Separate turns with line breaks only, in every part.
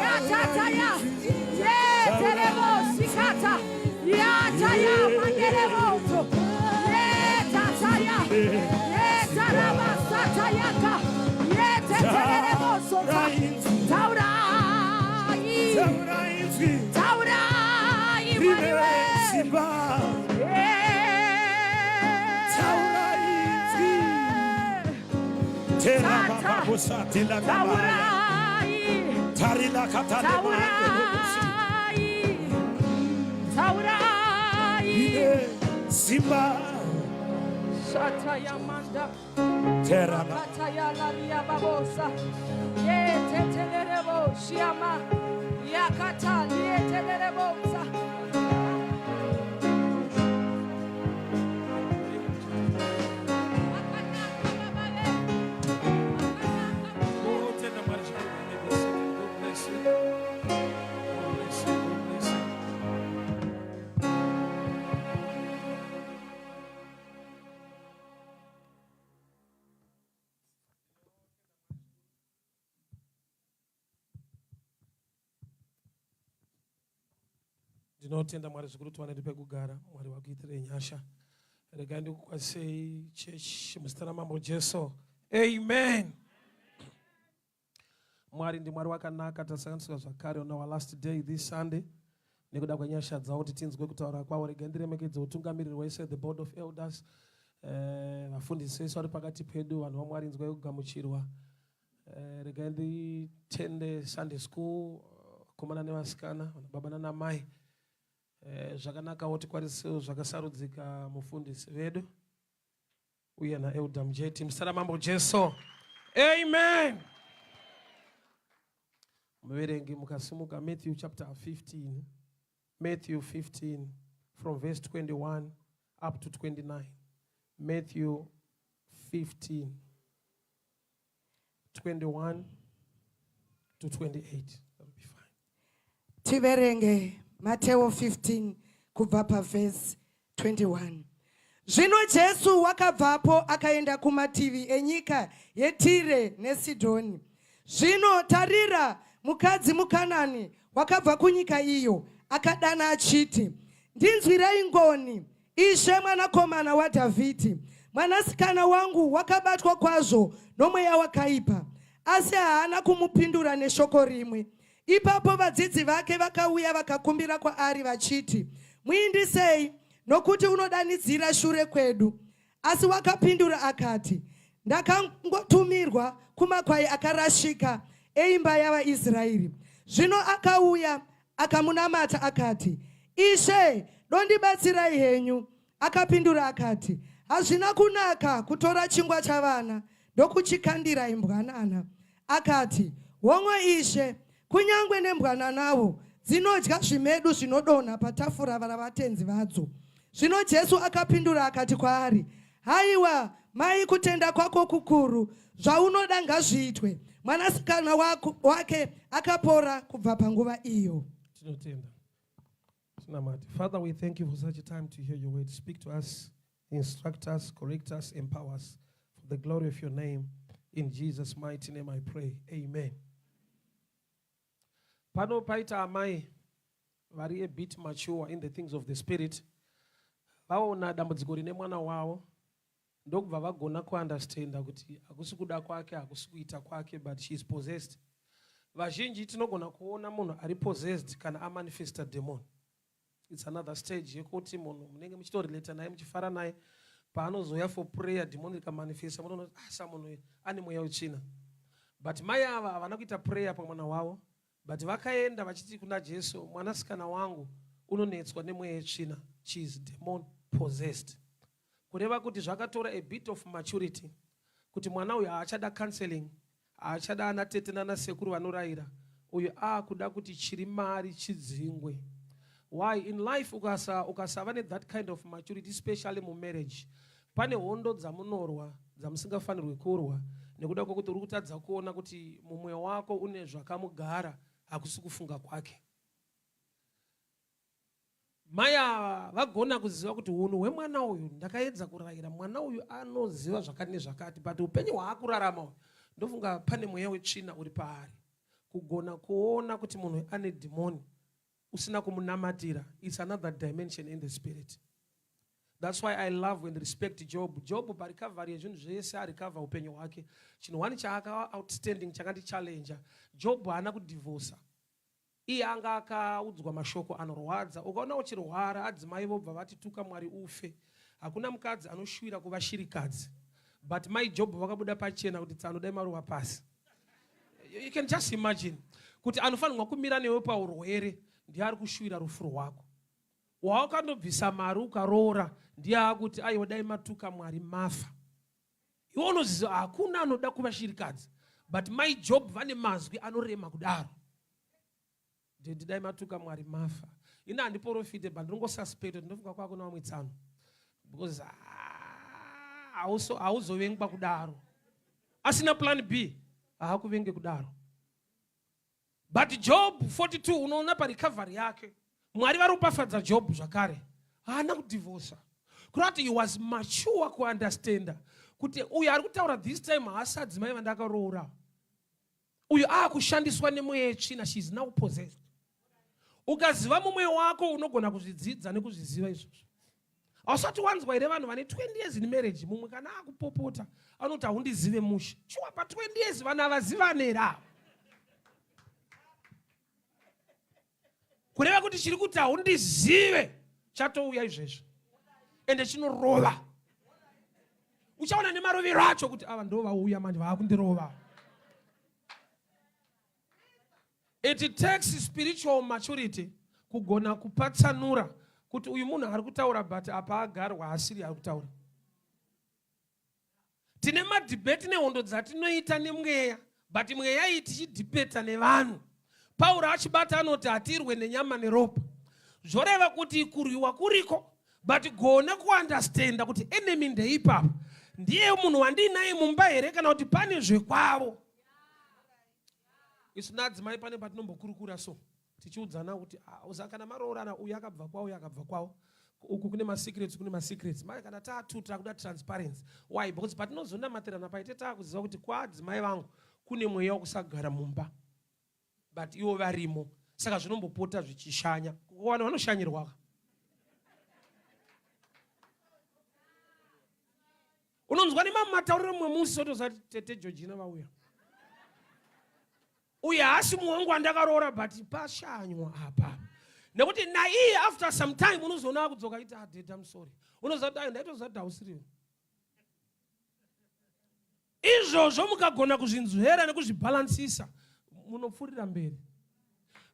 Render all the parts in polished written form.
Yatataya. Yeterebo sikata. Yataya manderebo. Yetataya. Yetaraba satayaka. Yeteterebo sota. Taurai. Taurai Mwari we.
Simba
Shatayamanda Katayalaria babosa Yetetelerebo Shiama Yakata Lietelerebosa.
Tenda Mwari zvikuru. You may be seated. God bless you. God bless you. God bless you. Ndinotenda Mwari zvikuru tiwane pekugara. Mwari wakuitirei nyasha. Regai ndikukwazisei chechi muzita raMambo Jesu. Amen. Mwari ndiMwari wakanaka. Tasanganiswa zvakare on our last day this Sunday nekuda kwenyasha dzavo kuti tinzwe kutaura kwavo. Regai ndiremekedze utungamiriri wese, the board of elders, vafundisi vese vari pakati pedu. Vanhu vaMwari, inzwai kugamuchirwa. Regai nditende Sunday school, vakomana nevasikana, vanababa nanamai. Zvakanakawo tikwanisewo zvakasarudzika mufundisi vedu uye naelder Mujeti muzita raMambo Jesu. Amen. Muverengi, mukasimuka Matthew chapter 15, Matthew 15 from verse 21 up to 29. Matthew 15 21 to 28. That'll be fine.
Tiverenge Mateo 15 kubva pavhesi 21. Zvino Jesu wakabvapo akaenda kumativi enyika yeTire neSidhoni. Zvino tarira, mukadzi muKanani wakabva kunyika iyo akadana achiti, "Ndinzwirei ngoni, Ishe, mwanakomana waDhavhidhi. Mwanasikana wangu wakabatwa kwazvo nomweya wakaipa." Asi haana kumupindura neshoko rimwe. Ipapo vadzidzi vake vakauya vakakumbira kwaari vachiti, "Muindisei, nokuti unodanidzira shure kwedu." Asi wakapindura akati, "Ndakangotumirwa kumakwai akarashika eimba yavaIsraeri." Zvino akauya akamunamata akati, "Ishe, dondibatsirai henyu." Akapindura akati, "Hazvina kunaka kutora chingwa chavana ndokuchikandira imbwanana." Akati, "Hongu Ishe, kunyange nembwananawo dzinodya zvimedu zvinodonha patafura ravatenzi vadzo." Zvino Jesu akapindura akati kwaari, "Haiwa mai, kutenda kwako kukuru! Zvaunoda ngazviitwe." Mwanasikana wake akapora kubva panguva iyo.
Tinotenda. Tinamate. Father, we thank you for such a time to hear your word. Speak to us, instruct us, correct us, empower us for the glory of your name. In Jesus' mighty name I pray. Amen. Pano paita amai vari a bit mature in the things of the spirit. Vaona dambudziko rine mwana wavo, ndokubva vagona kuunderstanda kuti hakusi kuda kwake, hakusi kuita kwake, but she is possessed. Vazhinji tinogona kuona munhu ari possessed kana amanifesta demon. It's another stage yekuti munhu munenge muchitorelata naye, muchifara naye, paanozoya for prayer, demon rikamanifesta, munoona kuti asa munhu uyu ane mweya wetsvina. But mai ava havana kuita prayer pamwana wavo, but vakaenda vachiti kuna Jesu, "Mwanasikana wangu unonetswa nemweya yetsvina." She is demon possessed. Kureva kuti zvakatora a bit of maturity kuti mwana uyu haachada counseling, haachada ana tete nana sekuru vanorayira. Uyu aakuda kuti chiri mari chidzingwe. Why? In life ukasava nethat kind of maturity, especially mumarriage, pane hondo dzamunorwa dzamusingafanirwi kurwa nekuda kwekuti uri kutadza kuona kuti mumwe wako une zvakamugara, hakusi kufunga kwake. Mai ava vagona kuziva kuti unhu hwemwana uyu, ndakaedza kurayira mwana uyu, anoziva zvakati nezvakati, but upenyu hwaakurarama uyu, ndofunga pane mweya wetsvina uri paari. Kugona kuona kuti munhu ane dhimoni usina kumunamatira it's another dimension in the spirit. That's why I love and respect Job. Job parecovery yezvinhu zvese arecover upenyu hwake. Chinhu one chaakava outstanding chakandichallenger. Job haana kudivorcer. Iye anga akaudzwa mashoko anorwadza. Ukaona uchirwara adzimai vobva vati tuka Mwari ufe. Hakuna mukadzi anoshuwira kuva shirikadzi. But mai Job vakabuda pachena kuti tsano dai marova pasi. You can just imagine kuti anofanirwa kumira newe paurwere ndiye ari kushuwira rufu rwako. Wawakandobvisa mari ukaroora ndiye akuti aiwa dai matuka Mwari mafa. Iwe unoziva hakuna anoda kuva shirikadzi but mai Job vane mazwi anorema kudaro. Daddy dai matuka Mwari mafa. Ini handiporofite but ndinongosuspect kuti ndofunga kwakuna vamwe tsano because ah, hauzovengwa kudaro. Asina plan B haakuvenge kudaro. But Job 42 unoona parecovery yake Mwari varopafadza Job zvakare haana kudivorsa kureva kuti he was mature kuunderstanda kuti uyu ari kutaura this time haasi adzimai vandakaroora uyu aakushandiswa nemweya yetsvina she is now possessed ukaziva mumwe wako unogona kuzvidzidza nekuzviziva izvozvo hausati wanzwa here vanhu vane 20 years in marriage mumwe kana akupopota anoti haundizive mushe shuwa pa 20 years vanhu havazivane here ava kureva kuti chiri kuti haundizive chatouya izvezvi ende chinorova uchaona nemarovero acho kuti ava ndo vauya manje vaakundirova It takes spiritual maturity kugona kupatsanura kuti uyu munhu ari kutaura but apa agarwa asiri ari kutaura. Tine madhibheti nehondo dzatinoita nemweya but mweya iyi tichidhibheta nevanhu. Pauro achibata anoti hatirwe nenyama neropa. Zvoreva kuti kurwiwa kuriko but gona kuunderstanda kuti enemy ndeipapa. Ndiye munhu wandiinaye mumba here kana kuti pane zvekwavo. Isu naadzimai pane patinombokurukura so tichiudzana kuti ah, uza kana maroorana uyu akabva kwao uyu akabva kwao uku kune masecrets kune masecrets mai kana taatu takuda transparency why because patinozonamatirana paite taakuziva kuti kwaadzimai vangu kune mweya wekusagara mumba but ivo varimo saka zvinombopota zvichishanya vanhu vanoshanyirwaka unonzwa nemamwe matauriro mumwe musi otoziva kuti tete georgina vauya uye haasi mumwe wangu wandakaroora but pashanywa apa nekuti naiye after some time unozoona akudzoka iti adhedha ah, musori unoziva kuti ayo ndaitoziva kuti hausiriwo izvozvo mukagona kuzvinzwera nekuzvibhalansisa munopfuurira mberi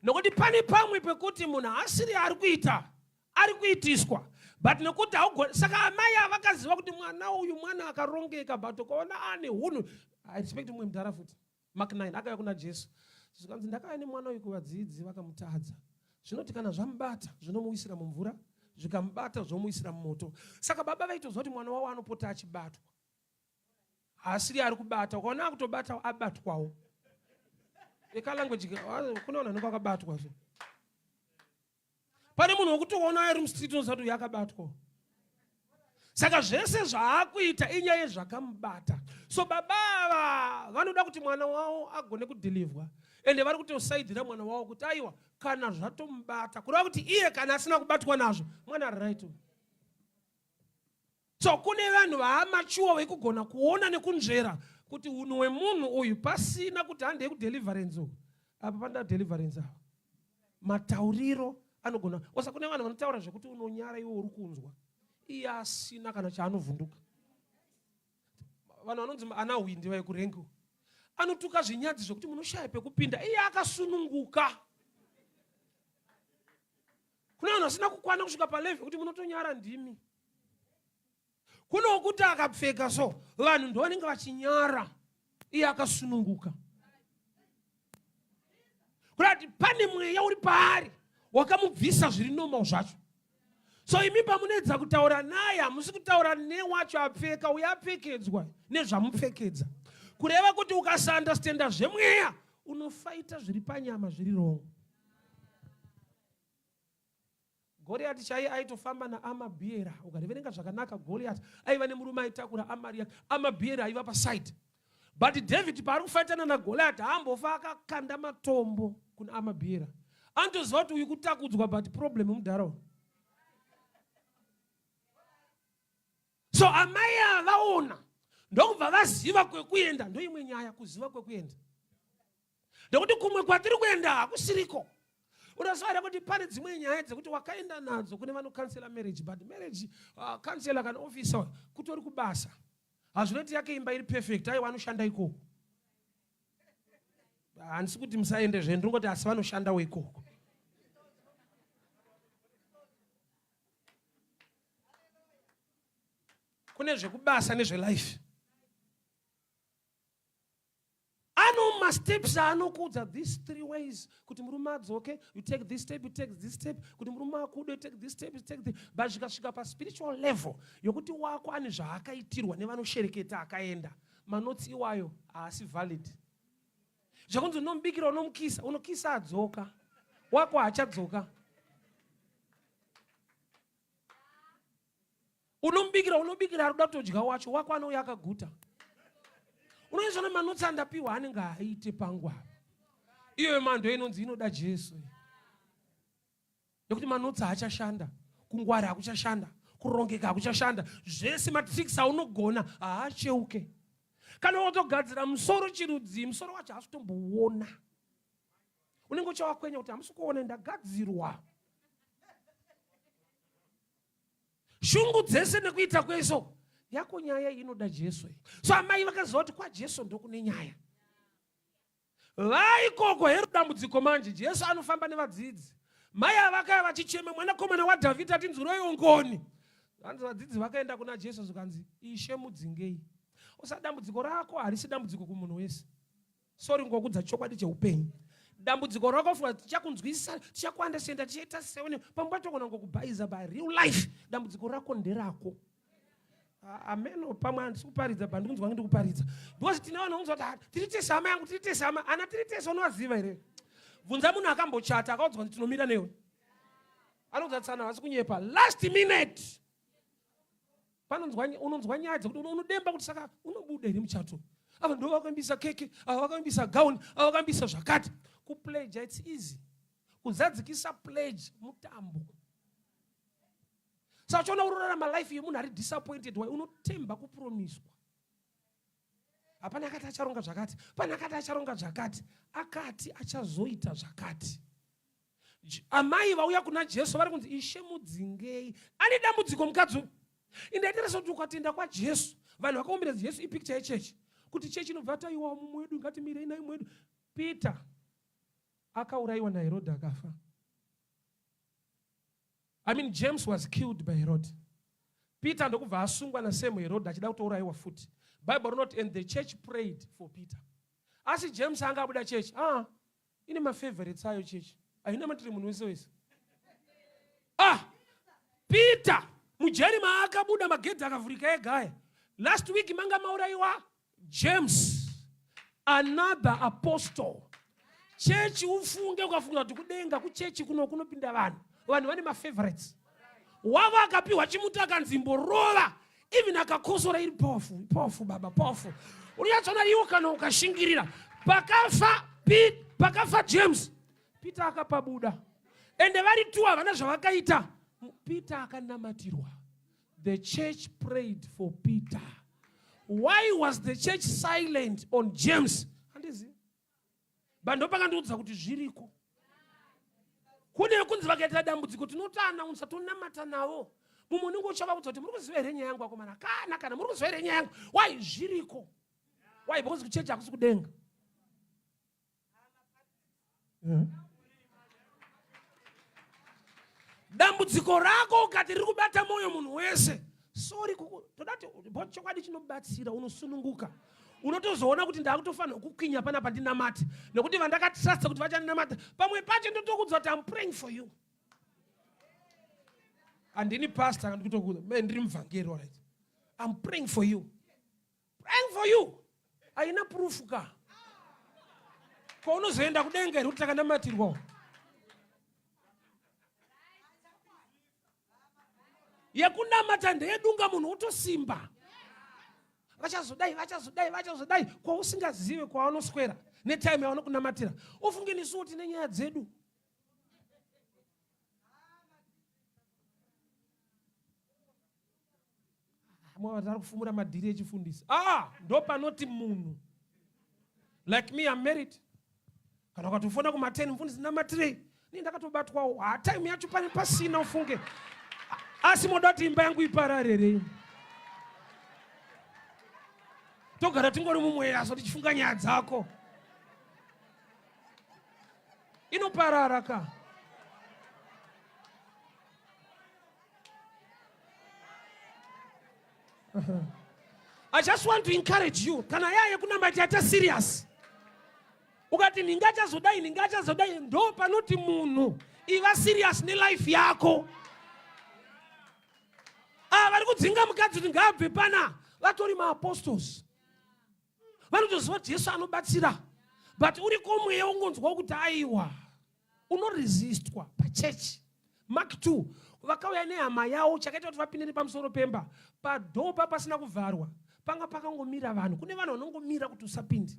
nokuti pane pamwe pekuti munhu asiri ari kuita ari kuitiswa but nekuti haugoni saka amai ava vakaziva kuti mwana uyu mwana akarongeka but ukaona ane hunhu i respect mumwe mudhara futi mark 9 akauya kuna jesu zvikanzi ndakauya nemwana uyu kuvadzidzi vakamutadza zvinoti kana zvamubata zvinomuwisira mumvura zvikamubata zvomuwisira mumoto saka baba vaitoziva kuti mwana wavo anopota achibatwa haasiri ari kubata ukaona akutobata abatwawo ekalanguage kune vanhu vanenge vakabatwa so pane munhu wekuti ukaona ari mustreet unoziva kuti uyu akabatwa saka zvese zvaakuita inyaya yezvakamubata so baba ava vanoda kuti mwana wavo agone kudhilivhwa ende vari kutosaidhira mwana wavo kuti aiwa kana zvatomubata kureva kuti iye kana asina kubatwa nazvo mwana ari right So kune vanhu vaamachuwa vekugona kuona nekunzvera kuti unhu hwemunhu uyu pasina kuti handei kudeliverance uku apa panoda deliverance apa matauriro anogona osa kune vanhu vanotaura zvekuti unonyara iwe uri kunzwa iye asina kana chaanovhunduka vanhu vanonzi ana hwindi vaikurengi anotuka zvinyadzi zvekuti munoshaya pekupinda iye akasununguka kune vanhu vasina kukwana kusvika palevhe kuti munotonyara ndimi kune wekuti akapfeka so vanhu ndovanenge vachinyara iye akasununguka kurati pane mweya uri paari wakamubvisa zviri normal zvacho so imi pamunoedza kutaura naye hamusi kutaura newacho apfeka uye apfekedzwa nezvamupfekedza kureva kuti ukasaandastenda zvemweya unofaita zviri panyama zviri wrong Goriati chaiye aitofamba naAmabiera. Ukariverenga zvakanaka, Goriati aiva nemurume aitakura amari yake. Amabiera aiva paside. But David paari kufaitana naGoliath haambofa akakanda matombo kuna Amabhira. Anotoziva kuti uyu kutakudzwa but problem mudhara uyu. So amai ava vaona ndokubva vaziva kwekuenda. Ndoimwe nyaya, kuziva kwekuenda, ndokuti kumwe kwatiri kuenda hakusiriko. Unoziva here kuti pane dzimwe nyaya dzekuti wakaenda nadzo kune vanokansela marriage, but marriage counselor kana officer kutori kubasa, hazvinoti yake imba iri perfect. Aiwa, anoshanda ikoko. Handisi kuti musaende zve, ndingoti asi vanoshandawo ikoko. Kune zvekubasa nezvelife. Ano masteps aanokuudza, these three ways kuti murume adzoke. You take this step, you take this step kuti murume akude, you take this step, you take this. But zvikasvika paspiritual level yokuti wako ane zvaakaitirwa nevanoshereketa akaenda, manotsi iwayo haasi valid. Zvakunzi unomubikira, unomukisa, unokisa adzoka, wako haachadzoka. Unomubikira, unobikira ari kuda kutodya wacho, wako anouya akaguta. Unoizvona manotsi andapiwa anenge aite pangu apa. Iyoyo mando inonzi inoda Jesu, nekuti manotsi haachashanda, kungwara hakuchashanda, kurongeka hakuchashanda, zvese matricks aunogona haacheuke. Kana watogadzira musoro chirudzii, musoro wacho haasi kutomboona, unenge uchawakwenya kuti hamusi kuona ndagadzirwa. Shungu dzese nekuita kweso yako, nyaya inoda Jesu. So amai vakaziva kuti kwaJesu ndokune nyaya. Vaikoko hero dambudziko manje. Jesu anofamba nevadzidzi, mai avakaya vachichema, "Mwanakomana waDhavhidhi, atinzwireiwo ngoni." Hanzi vadzidzi vakaenda kuna Jesu, zvikanzi, "Ishe, mudzingei." Usa dambudziko rako harisi dambudziko kumunhu wese. Sorry, ngokudza chokwadi cheupenyu. Dambudziko rako funga tichakunzwisisa, tichakuunderstanda, tichaita seone pamwe patogona ngokubhaiza. By real life, dambudziko rako nderako. Ameno pamwe handisi kuparidza, but ndikunzwa ndiri kuparidza because tine vanhu vanonzwa kuti, "Ah, tiri tese hama yangu, tiri tese hama." Ana tiri tese unovaziva here? Bvunza munhu akambochata akaudzwa kuti tinomira newe, anonzwa tsana havasi kunyepa. Last minute panonzwa, unonzwa nyaya dzekuti unodemba kuti saka unobuda here muchato. Ava ndo vakaimbisa keke, ava vakaimbisa gauni, ava vakaimbisa zvakati. Kupledge it's easy, kuzadzikisa pledge mutambo. Saka uchiona urorarama life yemunhu ari disappointed. Why? Unotemba kupromiswa. Hapana akati acharonga zvakati, pane akati acharonga zvakati, akati achazoita zvakati. Amai vauya kuna Jesu vari kunzi, "Ishe, mudzingei, ane dambudziko mukadzi uyu." Indaitira sekuti ukatenda kwaJesu, vanhu vakaomberedza Jesu ipicture yechechi, kuti chechi inobva taiwa mumwe wedu, ngatimirei naye mumwe wedu. Peter akaurayiwa naHerodhi akafa. I mean, James was killed by Herod. Peter ndokubva asungwa nasame Herod achida kutourayiwa futi. Bible rinoti, "And the church prayed for Peter." Asi James anga abuda chechi. Ah, ine mafavorites ayo chechi, haina matiri munhu wese wese. Ah, Peter mujeri maakabuda, magedhi akavhurika ega aya. Last week manga maurayiwa James, another apostle. Chechi, ufunge ukafunga kuti kudenga kuchechi kuno kunopinda vanhu, vanhu vane mafavorites wavo. Akapiwa chimuti akanzi mborova, even akakosora iri powerful, powerful baba, powerful. Unonyatsoona iwo kana ukashingirira. Pakafa James, Peter akapabuda, ende vari tu havana zvavakaita. Peter akanamatirwa. The church prayed for Peter. Why was the church silent on James? Handizivi, but ndopakandiudza kuti zviriko. Kune kunzi vakaita dambudziko tinotoanaunsa, tonamata navo. Mumwe unenge uchavaudza kuti, "Muri kuziva here nyaya yangu, akomana?" Kana muri kuziva here nyaya yangu? Why? Zviriko. Why? Because kuchechi hakusi kudenga. Dambudziko rako ukati riri kubata mwoyo munhu wese, sorry, toda kuti bo chokwadi chinobatsira, unosununguka. Unotozoona kuti ndakutofanira kukwinya panapa ndinamate, nekuti vandakatrusta kuti vachandinamata, pamwe pacho ndotokudza kuti, "Am praying for you." Handini pastor, ndikutokuudza me ndiri muvhangeri. Alright, "I'm praying for you." Praying for you haina proof ka. Kwaunozoenda kudenga here kuti takanamatirwawo? Yekunamata ndeyedunga munhu wotosimba. Vachazodai, vachazodai, vachazodai kwausingazive kwavanoswera netime yavanokunamatira. Ufunge nesuwo tine nyaya dzedu. Mwari ari kufumura madhiri echifundisi. Ah, ndopanoti munhu like me I'm married. Kana ukatofona kuma 10 mufundisi namatirei. Ni ndakatobatwawo. Ah, time yacho pane pasina ufunge. Asi moda kuti imba yangu ipararere. Togara tingori mumweya so tichifunga nyaya dzako. Inoparara ka. I just want to encourage you kana yaya yekunamata yaita serious ukati nhingi achazodai nhingi achazodai ndo panoti munhu iva serious nelife yako ava vari kudzinga mukadzi kuti ngaabve pana vatori maapostles vanotoziva kuti jesu anobatsira but uriko mweya ungonzwa kuti aiwa unoresistwa pachechi mark 2 vakauya nehama yavo chakaita kuti vapinde nepamusoro pemba padhoo pa pasina kuvharwa panga pakangomira vanhu kune vanhu vanongomira kuti usapinde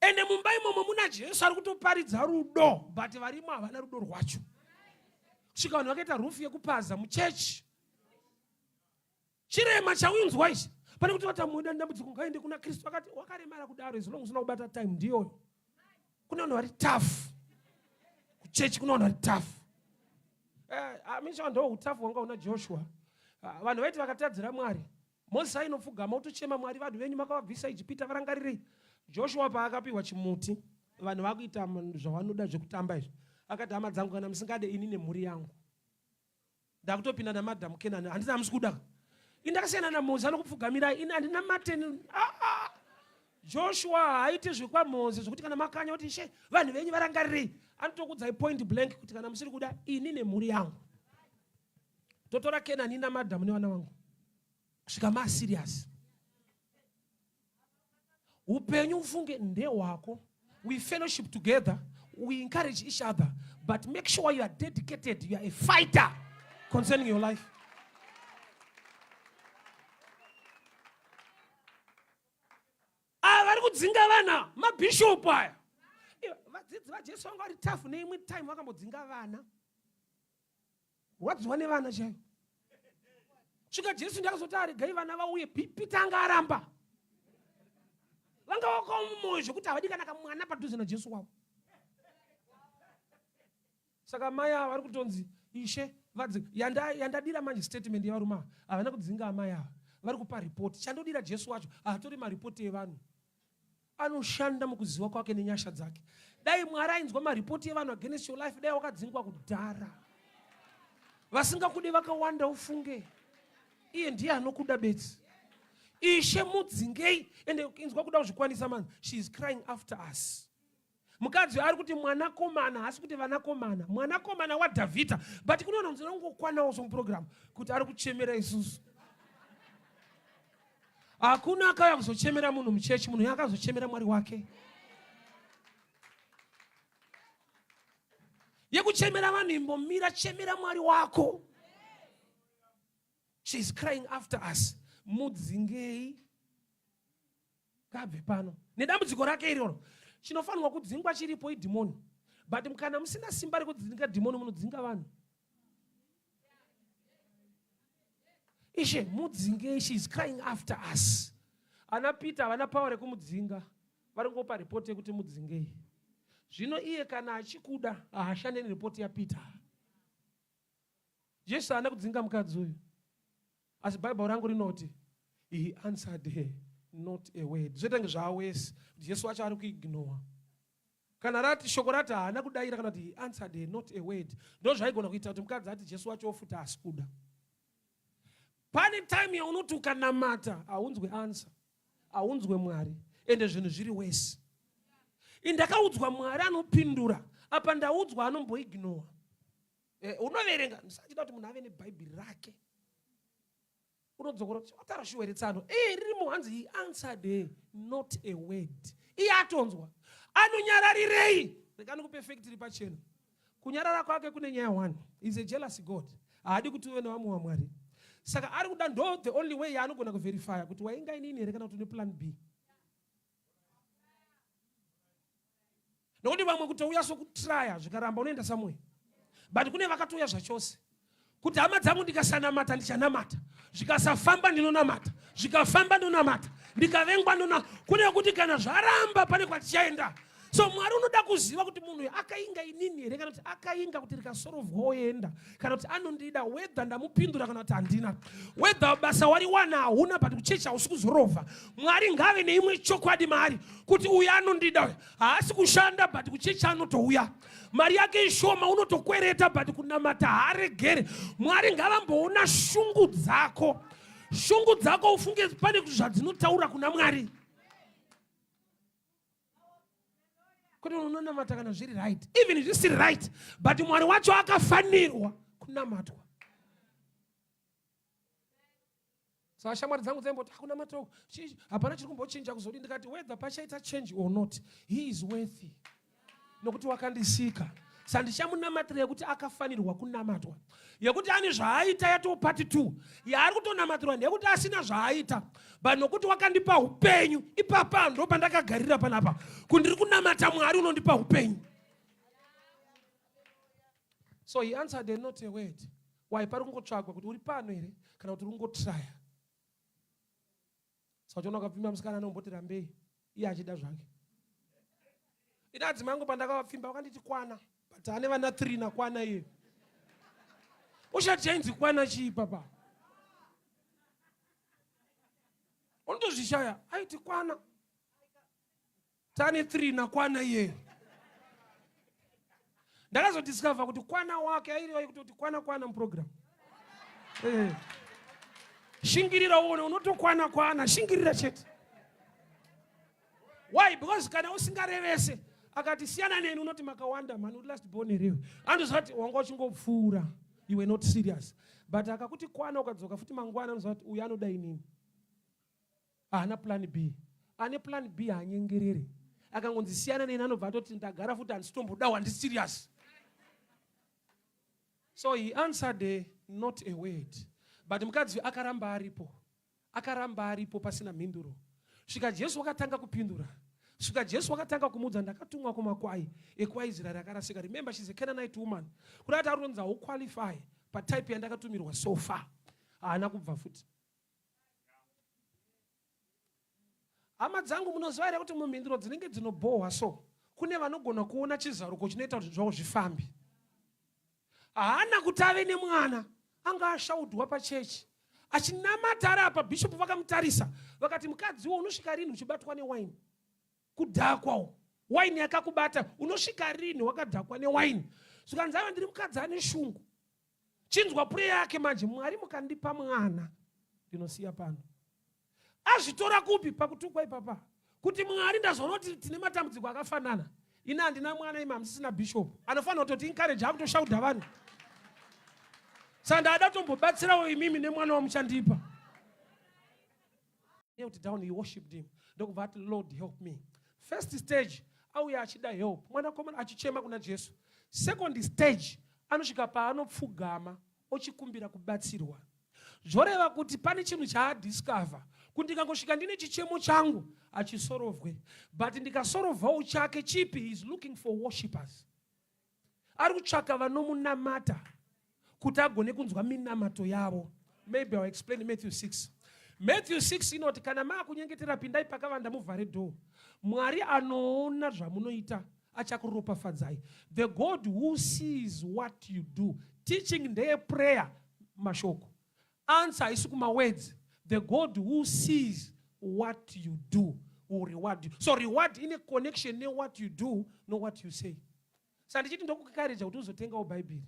ende mumba imomo muna jesu ari kutoparidza rudo but varimo havana rudo rwacho kusvika vanhu vakaita rufu yekupaza muchechi Chirema chaunzwa ichi pane kuti vatamuda dambudziko ngaende kuna Kristu akati wakaremara kudaro as long usina kubata time ndiyoyo. Kune vanhu vari tough kuchechi, kune vanhu vari tough. Eh, amisha ndo utafu hwanga una Joshua. Ah, vanhu vaiti vakatadzira Mwari. Moses ainopfugama otochema Mwari vanhu venyu makavabvisa Ijipita varangarirei. Joshua paakapiwa chimuti vanhu vakuita zvavanoda zvekutamba izvi. Akati hama dzangu kana musingade ini nemhuri yangu ndakutopinda namadam kenani handina hamusi kuda ini ndakasiyana namozi anokupfugamirai ini handina mateni ah, ah. Joshua haaite zvekwamozi zvekuti kana makanya kuti ishe vanhu venyu varangarirei anotokudzai point blank kuti kana musiri kuda ini nemhuri yangu totora kenani namadam nevana vangu kusvika maserious Upenyu ufunge ndehwako. We fellowship together, we encourage each other, but make sure you are dedicated, you are a fighter concerning your life. Ava vari kudzinga vana mabhishopu aya. Vadzidzi vaJesu vanga vari tafu neimwe time vakambodzinga vana. Rwadziwa nevana chaivo. Svika Jesu ndakazoti aregai vana vauye Peter anga aramba. Vanga vakaoma mwoyo zvekuti havadi kana kamwana padhuze naJesu wavo. Saka mai ava vari kutonzi ishe vadzi yandadira manje statement yevarume ava havana kudzinga amai ava vari kupa report chandodira Jesu wacho haatori maripoti evanhu anoshanda mukuziva kwake nenyasha dzake dai mwari ainzwa maripoti evanhu against your life dai wakadzingwa kudhara vasingakude vakawanda ufunge iye ndiye anokuda bedzi ishe mudzingei ende inzwa kuda kuzvikwanisa mani she is crying after us mukadzi ari kuti mwanakomana haasi kuti vanakomana mwanakomana wadhavhidha but kune vanhu ndinongokwanawo somuprogramu kuti ari kuchemera isusu Hakuna akauya kuzochemera munhu muchechi, munhu akazochemera Mwari wake. Yekuchemera vanhu imbomira, chemera Mwari wako. She is crying after us. Mudzingei ngabve pano nedambudziko rake iroro. Chinofanirwa kudzingwa chiripo idhimoni, but kana musina simba rekudzinga dhimoni munodzinga vanhu. Ishe mudzingei, she is crying after us. Ana Peter havana power rekumudzinga, vari kungopa report yekuti mudzingei. Zvino iye kana achikuda haashande nereport yaPeter. Jesu haana kudzinga mukadzi uyu, asi Bible rangu rinoti he answered her not a word. Zvoita kunge zvaawesi kuti Jesu wacho ari kuignore. Kana rati shoko rati haana kudaira kana kuti he answered her not a word, ndozvaigona kuita kuti mukadzi ati Jesu wacho ofuta asi kuda. Pane time yaunoti ukanamata haunzwe answer, haunzwe Mwari, ende zvinhu zviri wesi. Indakaudzwa Mwari anopindura, apa ndaudzwa anomboignore. Eh, unoverenga ndisachida kuti munhu ave nebhaibheri rake unodzokora kuti wataura shuwa here tsano ee ririmo hanzi he answered her not a word iye atonzwa anonyararirei rega ndikupe fact iri pachena kunyarara kwake kune nyaya one is a jealous god haadi kuti uve nevamwe wamwari. Saka ari kuda ndo the only way yaanogona kuverifya kuti wainga inini here kana kuti une plan B. Nokuti vamwe kutouya sokutraya zvikaramba unoenda somewhere, but kune vakatouya zvachose kuti hama dzangu ndikasanamata ndichanamata, zvikasafamba ndinonamata, zvikafamba ndonamata, ndikavengwa ndona. Kune kuti kana zvaramba pane kwatichaenda. So Mwari unoda kuziva kuti munhu uyu akainga inini here kana kuti akainga kuti rikasorovwa oenda, kana kuti anondida whether ndamupindura kana kuti handina, whether basa wariwana hauna, but kuchechi hausi kuzorovha. Mwari ngave neimwe chokwadi maari kuti uyu anondida, uyu haasi kushanda but kuchechi anotouya, mari yake ishoma, unotokwereta, but kunamata haaregere. Mwari ngavamboona shungu dzako, shungu dzako ufunge pane zvadzinotaura kuna Mwari, kuti unonamata kana zviri right, even zvisiri right, but Mwari wacho akafanirwa kunamatwa. Saka shamwari dzangu dzaimboti hakunamata uku hapana chiri kumbochinja kuzodi. Ndikati whether pachaita change or not, he is worthy nokuti wakandisika. Sandichamunamatira yekuti akafanirwa kunamatwa. Yekuti ane zvaaita yatoo part 2 yaari kutonamatirwa ndeyekuti asina zvaaita, but nokuti wakandipa upenyu ipapa ndo pandakagarira panapa kundiri kunamata Mwari unondipa upenyu. So he answered not a word. Why? Pari kungotsvagwa kuti uri pano here kana kuti uri kungotraya. Saka uchiona ukapfimba musikana anomboti rambei iye achida zvake. Ina adzimai angu pandakavapfimba vakanditi kwana, but ane vana 3 nakwana iye ushati chainzi kwana chii papa unotozvishaya. Aiti kwana tane 3 nakwana iyeyo. Ndakazodiscover kuti kwana wake airiwa yekutoti kwana kwana muprogram. Shingirira uone unotokwana kwana, shingirira chete. Why? Because kana usingarevese akati siyana neni unoti makawanda mani, uri last born here? Anoziva kuti wanga uchingopfuura, you were not serious. But akakuti kwana ukadzoka futi mangwana anoziva kuti uyu anoda inini, haana plan B. Ane plan B haanyengerere. Akangonzi siyana neni anobva atoti ndagara futi handisitomboda wandi serious. So he answered not a word, but mukadzi akaramba aripo, akaramba aripo pasina mhinduro, svika Jesu wakatanga kupindura, svika Jesu wakatanga kumuudza, ndakatumwa kumakwai ekwaIsraeri akarasika. Remember, she's a Canaanite woman. Kuda kuti aronzi hauqualify patype yandakatumirwa so far. Haana kubva futi. Hama dzangu, munoziva here kuti mumhinduro dzinenge dzinobhohwa so kune vanogona kuona chizaruko chinoita kuti zvavo zvifambe? Haana kuti ave nemwana anga ashaudwa pachechi achinamata ari apa. Bhishopu vakamutarisa vakati, mukadziwo unosvika rini uchibatwa newaini, kudhakwawo waini yakakubata, unosvika rini wakadhakwa newaini? Zvikanzi, aiwa, ndiri mukadzi ane shungu. Chinzwa prayer yake manje, Mwari mukandipa mwana ndinosiya pano. Azvitora kupi pakutukwa ipapa kuti Mwari ndazoona kuti tine matambudziko akafanana, ini handina mwana, imi hamusisina bishop anofanira kutoti encourage, akutoshaudha vanhu, saka ndada kutombobatsirawo imimi nemwana wamuchandipa. Knelt down, he worshipped him, ndokubva ati, Lord, help me. First stage auya achida help, mwanakomana achichema kuna Jesu. Second stage anosvika paanopfugama ochikumbira kubatsirwa. Zvoreva kuti pane chinhu chaadiscover kuti ndikangosvika ndine chichemo changu achisorovwe, but ndikasorovhawo chake chipi? He is looking for worshippers. Ari kutsvaka vanomunamata kuti agone kunzwa minamato yavo. Maybe I'll explain Matthew 6. Matthew 6 inoti kana maakunyengetera pindai pakavanda muvhare door, Mwari anoona zvamunoita achakuropafadzai. The God who sees what you do. Teaching ndeyeprayer, mashoko answer haisi kumawords. The God who sees what you do will reward you. So reward ine connection newhat you do, no what you say. Saka ndichiti ndokukareja kuti uzotengawo Bhaibheri,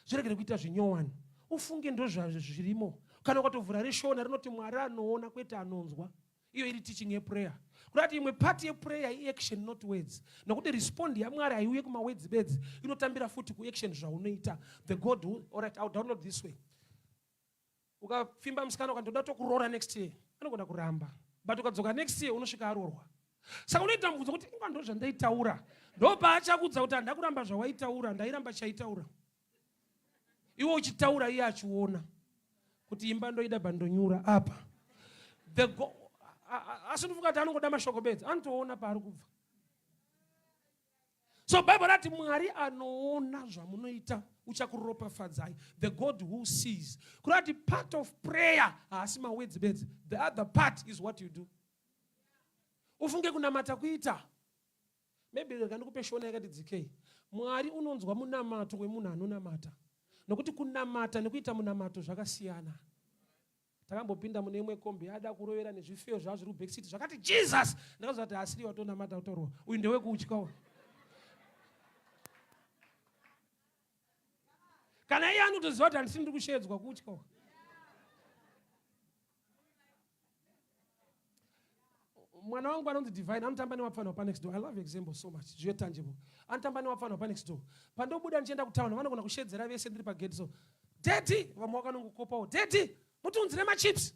zviregere kuita zvinyowani, ufunge ndo zvirimo. Kana ukatovhura reShona rinoti Mwari anoona kwete anonzwa. Iyo iri teaching yeprayer, kuda kuti imwe part yeprayer iaction, not words, nokuti respond yaMwari haiuye kumawords bedzi, inotambira futi kuaction zvaunoita. The God who, alright, I'll download this way. Ukapfimba musikana ukandoda tokuroora next year, anogona kuramba, but ukadzoka next year unosvika aroorwa. Saka unoita mubvunzo kuti inga ndo zvandaitaura. Ndo paachakudza kuti handa kuramba zvawaitaura, ndairamba chaitaura iwe uchitaura iye achiona. Kuti imba ndoida bandonyura apa. The go asi ndofunga kuti anongoda mashoko bedzi, anotoona paari kubva. So Bible rati Mwari anoona zvamunoita uchakuropafadzai. The God who sees. Kureva kuti part of prayer haasi mawords bedzi. The other part is what you do. Ufunge kunamata kuita. Maybe rega ndikupe shona yakati dzikei. Mwari unonzwa munamato wemunhu anonamata. Nokuti kunamata nekuita munamato zvakasiyana. Takambopinda mune imwe kombi yada kurovera nezvifeyo zvava zviri kubackseat zvakati Jesus. Ndakazoa kuti asiri watonamata kutorwa. Uyu ndewekutya uyu. Kana iye anotoziva kuti handisi ndiri kusheedzwa kutya uyu. Mwana wangu anonzi Divine anotamba newapfana wapanext door. I love example so much. Zvive tangible. Anotamba newapfana wapanext door. Pandobuda ndichienda kutown vanogona kushedzera vese ndiri pagate so. Daddy, vamwe vakanongokopawo. Daddy, mutiunzire machips.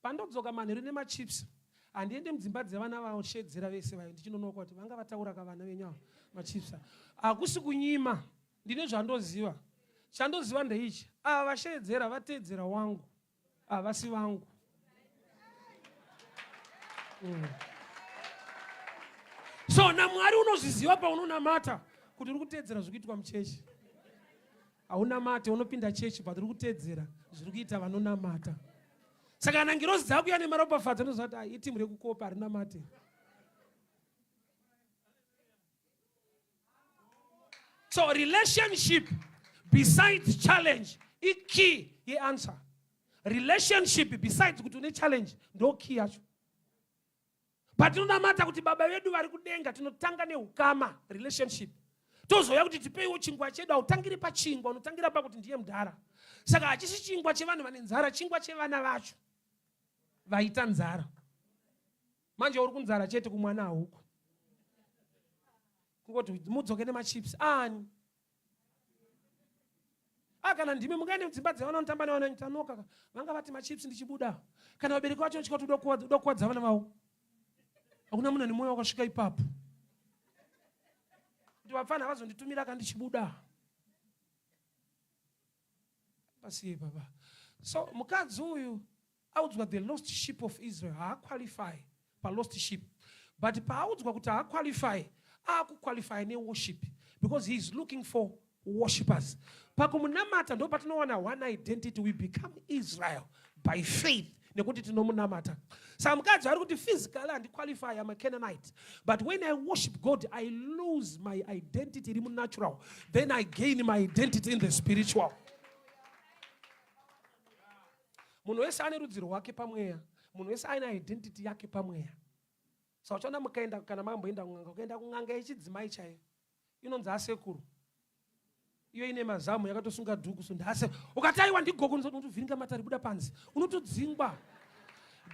Pandodzoka manheru nemachips. Handiende mudzimba dzevana vaoshedzera vese vayo ndichinonoka kuti vanga vataura ka vana venyu ava machips. Hakusi kunyima. Ndine zvandoziva. Chandoziva ndeichi. Ava vashedzera vateedzera wangu. Havasi vangu. So naMwari unozviziva paunonamata kuti uri kuteedzera zviri kuitwa muchechi. Haunamate, unopinda chechi but uri kuteedzera zviri kuita vanonamata. Saka kana ngirozi dzakuya nemaropafadzo unoziva kuti ah, itimu rekukopa harinamate. So relationship besides challenge ikey yeanswer. Relationship besides kuti une challenge ndo key yacho. Patinonamata kuti baba vedu vari kudenga tinotanga neukama relationship. Tozouya kuti tipeiwo chingwa chedu, hautangiri pachingwa, unotangira pakuti ndiye mudhara. Saka hachisi chingwa chevanhu vane nzara, chingwa chevana vacho vaita nzara. Manje uri kunzara chete kumwana hauko. Kungoti mudzoke nemachips ani. Ah, kana ndimi mungaende mudzimba dzevana vanotamba nevana tanoka vanga vati machips ndichibuda. Kana vabereki vacho vachika kuti uda kuwadza vana vavo. Hakuna munhu ane mwoyo wakasvika ipapo. Kuti vapfana vazonditumira ka ndichibuda. Pasiye baba. So mukadzi uyu audzwa the lost sheep of Israel haaqualify palost sheep, but paaudzwa kuti haaqualify aakuqualify neworship because he is looking for worshippers. Pakumunamata ndo patinowana one identity, we become Israel by faith nekuti tinomunamata. Saka mukadzi ari kuti physically handiqualify, I'm a Canaanite, but when I worship God I lose my identity iri munatural, then I gain my identity in the spiritual. Munhu wese ane rudzi rwake pamweya, munhu wese aine identity yake pamweya. Saka uchaona mukaenda, kana makamboenda kun'anga, ukaenda kun'anga yechidzimai chaiyo inonzi asekuru, iyo ine mazamu yakatosunga dhuku, so ndase ukati aiwa ndigogo, unotovhiringa matari buda panze, unotodzingwa.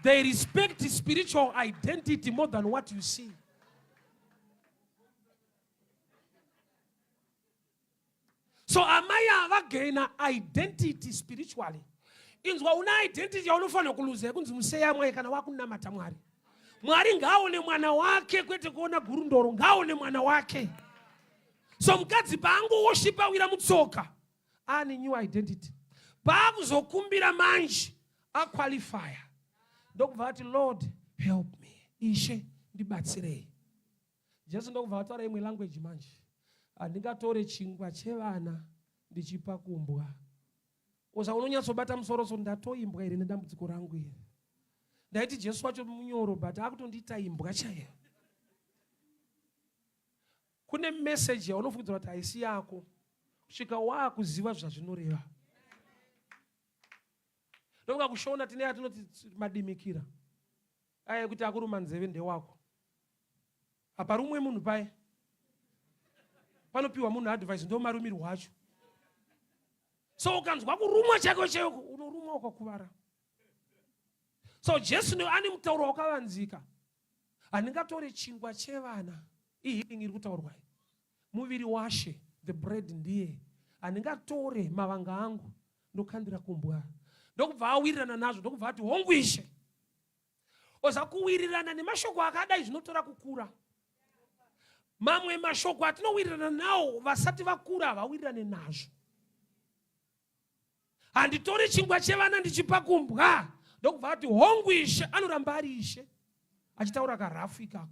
They respect spiritual identity more than what you see. So amai ava vagaina identity spiritually. Inzwa, una identity yaunofanira kuluza yekunzi museya mwai kana wakunamata Mwari. Mwari ngaaone mwana wake kwete kuona gurundoro, ngaaone mwana wake. So mukadzi paangowoshipa awira mutsoka ane new identity. Paakuzokumbira manje aqualifya, ndokubva ati Lord help me, Ishe ndibatsirei. Jesu ndokubva ataura imwe language manje, handingatore chingwa chevana ndichipa kumbwa. Oza unonyatsobata musoro, so ndatoimbwa here nedambudziko rangu iri? Ndaiti Jesu wacho munyoro, but akutondiita imbwa chaiyo. Kune message yaunofungidzira kuti haisi yako kusvika waakuziva zvazvinoreva. Ndofunga kushona tine yatinoti madimikira aya ekuti akuruma nzeve ndewako. Haparumwe munhu paye, panopiwa munhu advice, ndo marumirwo acho. So ukanzwa kurumwa chaiko chaiko unorumwa ukakuvara. So Jesu ane mutauro wakavanzika, handingatore chingwa chevana. Ihealing iri kutaurwa, muviri washe, the bread ndiye. Handingatore mavanga angu ndokandira kumbwa. Ndokubva awirirana nazvo, ndokubva ati hongu Ishe. Oza kuwirirana nemashoko akadai zvinotora kukura. Mamwe mashoko atinowirirana nawo vasati vakura havawirirane nazvo. Handitori chingwa chevana ndichipa kumbwa. Ndokubva ati hongu ishe, anoramba ari ishe. Achitaura karafu ikaka.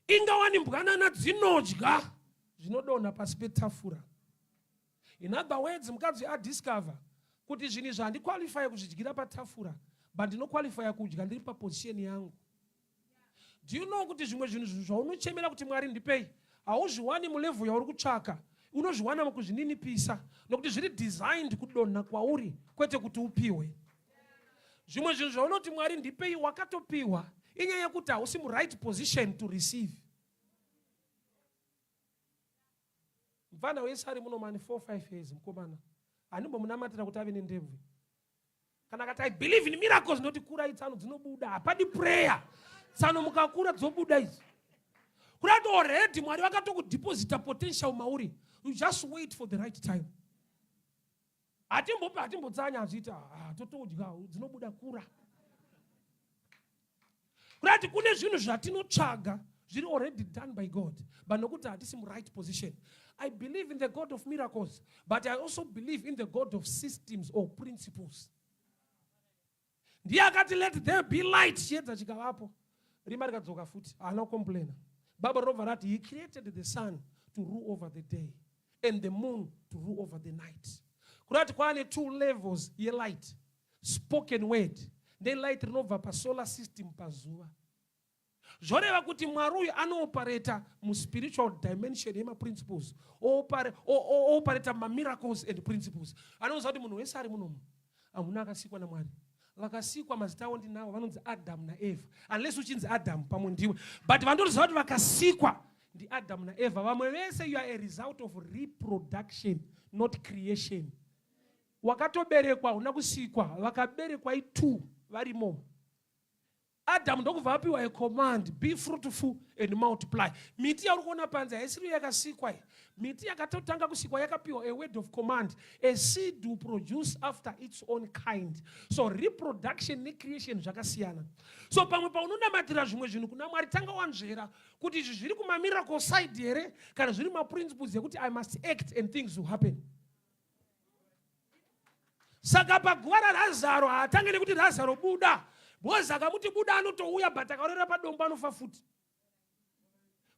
Ingawani mbwanana dzinodya zvinodonha pasi petafura. In other words, mukadzi adiscover kuti zvinhu izvi handiqualify kuzvidyira patafura, but ndinoqualifya kudya ndiri paposition yangu. Do you know kuti zvimwe zvinhu zvaunochemera kuti Mwari ndipei, hauzviwani mulevel yauri kutsvaka, unozviwana mukuzvininipisa, nokuti zviri designed kudonha kwauri, kwete kuti upiwe. Zvimwe zvinhu zvaunoti Mwari ndipei, wakatopiwa. Inyaya yekuti hausi muright position to receive. Mfana wese ari muno mani 4 5 years mukomana, handimbomunamatira kuti ave nendebvu. Kana akati I believe in miracles, ndoti kurai tsano dzinobuda, hapadi prayer. Tsano mukakura dzobuda idzi. Kurati already Mwari vakatokudeposita potential mauri. You just wait for the right time. Hatimbopa, hatimbotsanya, hazviita, totodya, dzinobuda kura. Kurati kune zvinhu zvatinotsvaga zviri already done by God, but nokuti hatisi muright position. I believe in the God of miracles, but I also believe in the God of systems or principles. Ndiye akati let there be light, chiedza chikavapo, rima rikadzoka futi, haana kucomplaina. Bible rinobva rati he created the sun to rule over the day and the moon to rule over the night. Kurati kwaane two levels yelight. Spoken word ndelight rinobva pasolar system, pazuva. Zvoreva kuti Mwari uyu anoopareta muspiritual dimension yemaprinciples, oopareta mumamiracles and principles. Anoziva kuti munhu wese ari munomu hamuna akasikwa naMwari. Vakasikwa mazita avo ndinavo, vanonzi Adamu naEvha, unless uchinzi Adamu pamwe ndiwe, but vandoziva kuti vakasikwa ndiAdamu naEvha. Vamwe vese you are a result of reproduction, not creation. Wakatoberekwa, hauna kusikwa. Vakaberekwa i2 varimo. Adamu ndokubva apiwa a command, be fruitful and multiply. Miti yauri kuona panze haisiriyo yakasikwa iyi. Miti yakatotanga kusikwa yakapiwa a word of command. A seed will produce after its own kind. So reproduction necreation zvakasiyana. So pamwe paunonamatira zvimwe zvinhu kuna Mwari, tanga wanzvera kuti izvi zviri kumamiracle side here kana zviri maprinciples ekuti I must act and things will happen. Saka paguva raRazaro haatange nekuti Razaro buda, because akamuti buda anotouya, but akarorera padombo anofa futi.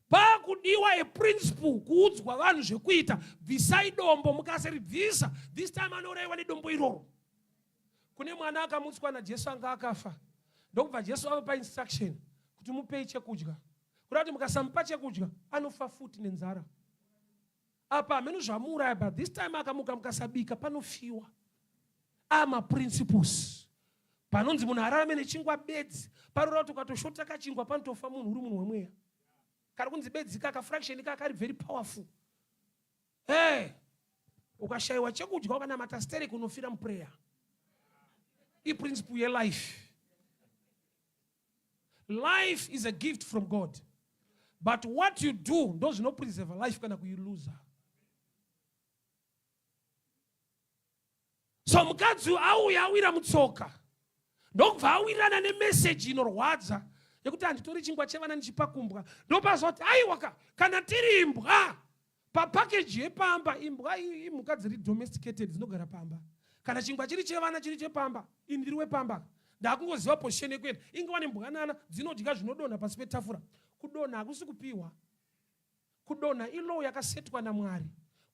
Pakudiwa a principle kuudzwa vanhu zvekuita, bvisai dombo, mukasaribvisa this time anourayiwa nedombo iroro. Kune mwana akamutswa naJesu anga akafa, ndokubva Jesu avapa instruction kuti mupei chekudya, kuda kuti mukasamupa chekudya anofa futi nenzara. Apa hameno zvamuuraya, but this time akamuka mukasabika panofiwa. Amaprinciples panonzi munhu ararame nechingwa bedzi, parora kuti ukatoshota kachingwa panotofa munhu uri munhu wemweya. Kari kunzi bedzi kaka fraction kaka kari very powerful. Hey, ukashayiwa chekudya ukanamata sterek unofira muprayer. Iprinciple yelife. Life is a gift from God, but what you do ndo zvinopreserve life kana kuiluza. So mukadzi auya awira mutsoka, ndokubva awirirana nemeseji inorwadza yekuti handitori chingwa chevana ndichipa kumbwa. Ndopazoti aiwaka, kana tiri imbwa papakeji yepamba, imbwa imhuka dziri domesticated dzinogara pamba. Kana chingwa chiri chevana chiri chepamba, ini ndiri wepamba, ndakungoziva position yekuenda. Ingava nembwanana dzinodya zvinodonha pasi petafura. Kudonha hakusi kupiwa. Kudonha ilaw yakasetwa naMwari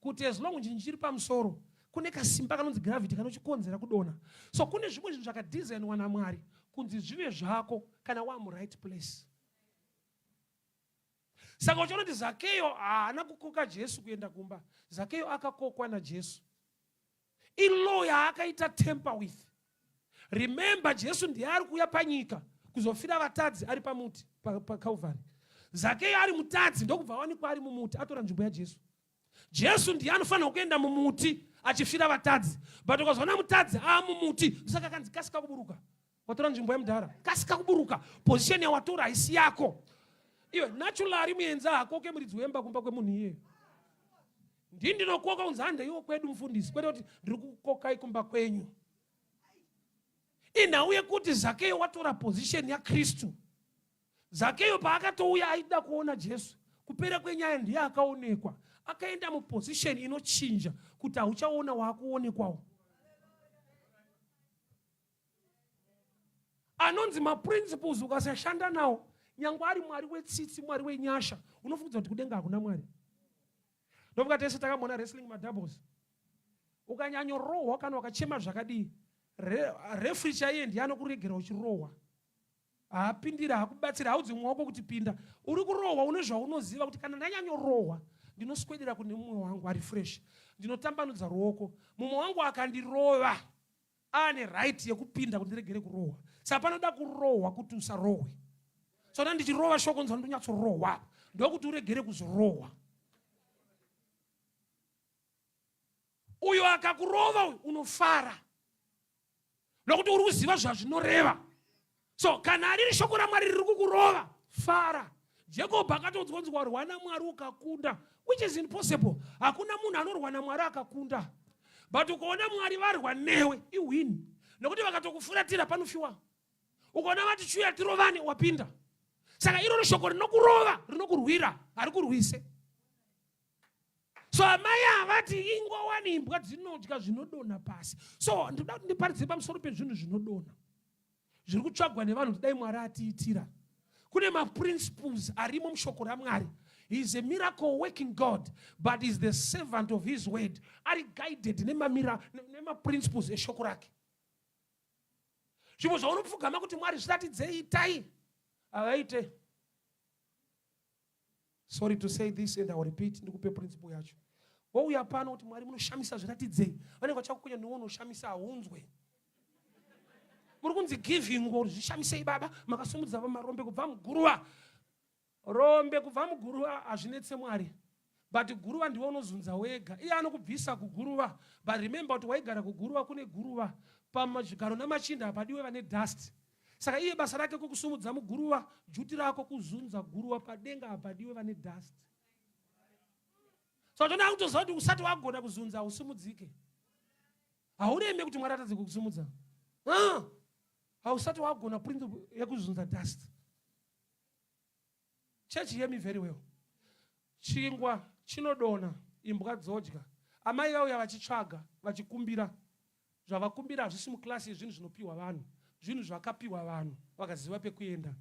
kuti as long chinhu chiri pamusoro kune kasimba kanonzi gravity kanochikonzera kudonha. So kune zvimwe zvinhu zvakadesignwa naMwari kunzi zvive zvako kana wa muright place. Saka uchiona kuti Zakeyo haana kukoka Jesu kuenda kumba. Zakeyo akakokwa naJesu. Ilaw yaakaita tamper with. Remember, Jesu ndiye ari kuuya panyika kuzofira vatadzi ari pamuti paCalvary. Zakeyo ari mutadzi ndokubva awanikwa ari mumuti atora nzvimbo yaJesu. Jesu ndiye anofanira kuenda mumuti achifira vatadzi, but ukazoona mutadzi aamumuti, saka akanzi kasika kuburuka, watora nzvimbo yemudhara, kasika kuburuka, position yawatora haisi yako iwe. Naturally muenzi hakoke muridzi wemba kumba kwemunhu iyeyo. Ndii ndinokoka kunzi handeiwo kwedu mufundisi, kwete kuti ndiri kukokai kumba kwenyu. Inhau yekuti Zakeyo watora position yaKristu. Zakeyo paakatouya aida kuona Jesu, kupera kwenyaya ndiye akaonekwa. Akaenda muposition inochinja kuti hauchaona waakuonekwawo. Anonzi maprinciples ukasashanda nawo, nyange ari Mwari wetsitsi, Mwari wenyasha, unofungidza kuti kudenga hakuna Mwari. Ndofunga tese takamboona wrestling madoubles. Ukanyanyorohwa kana wakachema zvakadii, refri chaiye ndiye anokuregera uchirohwa. Haapindira, hakubatsira, haudzi mumwe wako kuti pinda. Uri kurohwa une zvaunoziva kuti kana ndanyanyorohwa ndinoswedera kune mumwe wangu ari fresh, ndinotambanudza ruoko, mumwe wangu akandirova aane right yekupinda kuti ndiregere kurohwa. Saka panoda kurohwa kuti usarohwe. So na ndichirova shoko nzwa ndonyatsorohwa, ndokuti uregere kuzorohwa. Uyo akakurova uyu unofara nokuti uri kuziva zvazvinoreva. So kana riri shoko raMwari riri kukurova, fara. Jacob akatodzwa kunzi warwa naMwari ukakunda, which is impossible. Hakuna munhu anorwa naMwari akakunda, but ukaona Mwari varwa newe iwin, nokuti vakatokufuratira panofiwa. Ukaona vati chiuya tirovane, wapinda. Saka iroro shoko rinokurova rinokurwira, harikurwise. So amai havati ingowani imbwa dzinodya zvinodonha pasi. So ndinoda kuti ndiparidze pamusoro pezvinhu zvinodonha zviri kutsvagwa nevanhu kuti dai Mwari atiitira. Kune maprinciples arimo mushoko raMwari. He is a miracle working God, but is the servant of his word. Ari guided nemaprinciples eshoko rake. Zvimwe zvaunopfugama kuti Mwari zviratidzei, itai, havaite. Sorry to say this and I will repeat, ndikupe principle yacho. Wouya pano kuti Mwari munoshamisa, zviratidzei. Vanenge vachakukonya newe unoshamisa, haunzwe. Muri kunzi giving or zvishamisei baba, makasumudza marombe kubva muguruva. Rombe kubva muguruva hazvinetse Mwari. But guruva ndiwe unozunza wega. Iye anokubvisa kuguruva. But remember kuti waigara kuguruva kune guruva. Pamazvigaro namachinda hapadiwe vane dust. Saka iye basa rake kukusumudza muguruva, juti rako kuzunza guruva padenga hapadiwe vane dust. So tona kutoziva kuti usati wagona kuzunza hausumudzike. Haureme kuti Mwari atadze kukusumudza. Hausati wagona principle yekuzunza dust. Church, hear me very well. Chingwa chinodonha, imbwa dzodya. Amai vauya vachitsvaga, vachikumbira. Zvavakumbira hazvisi muklasi yezvinhu zvinopiwa vanhu. Zvinhu zvakapiwa vanhu vakaziva pekuenda.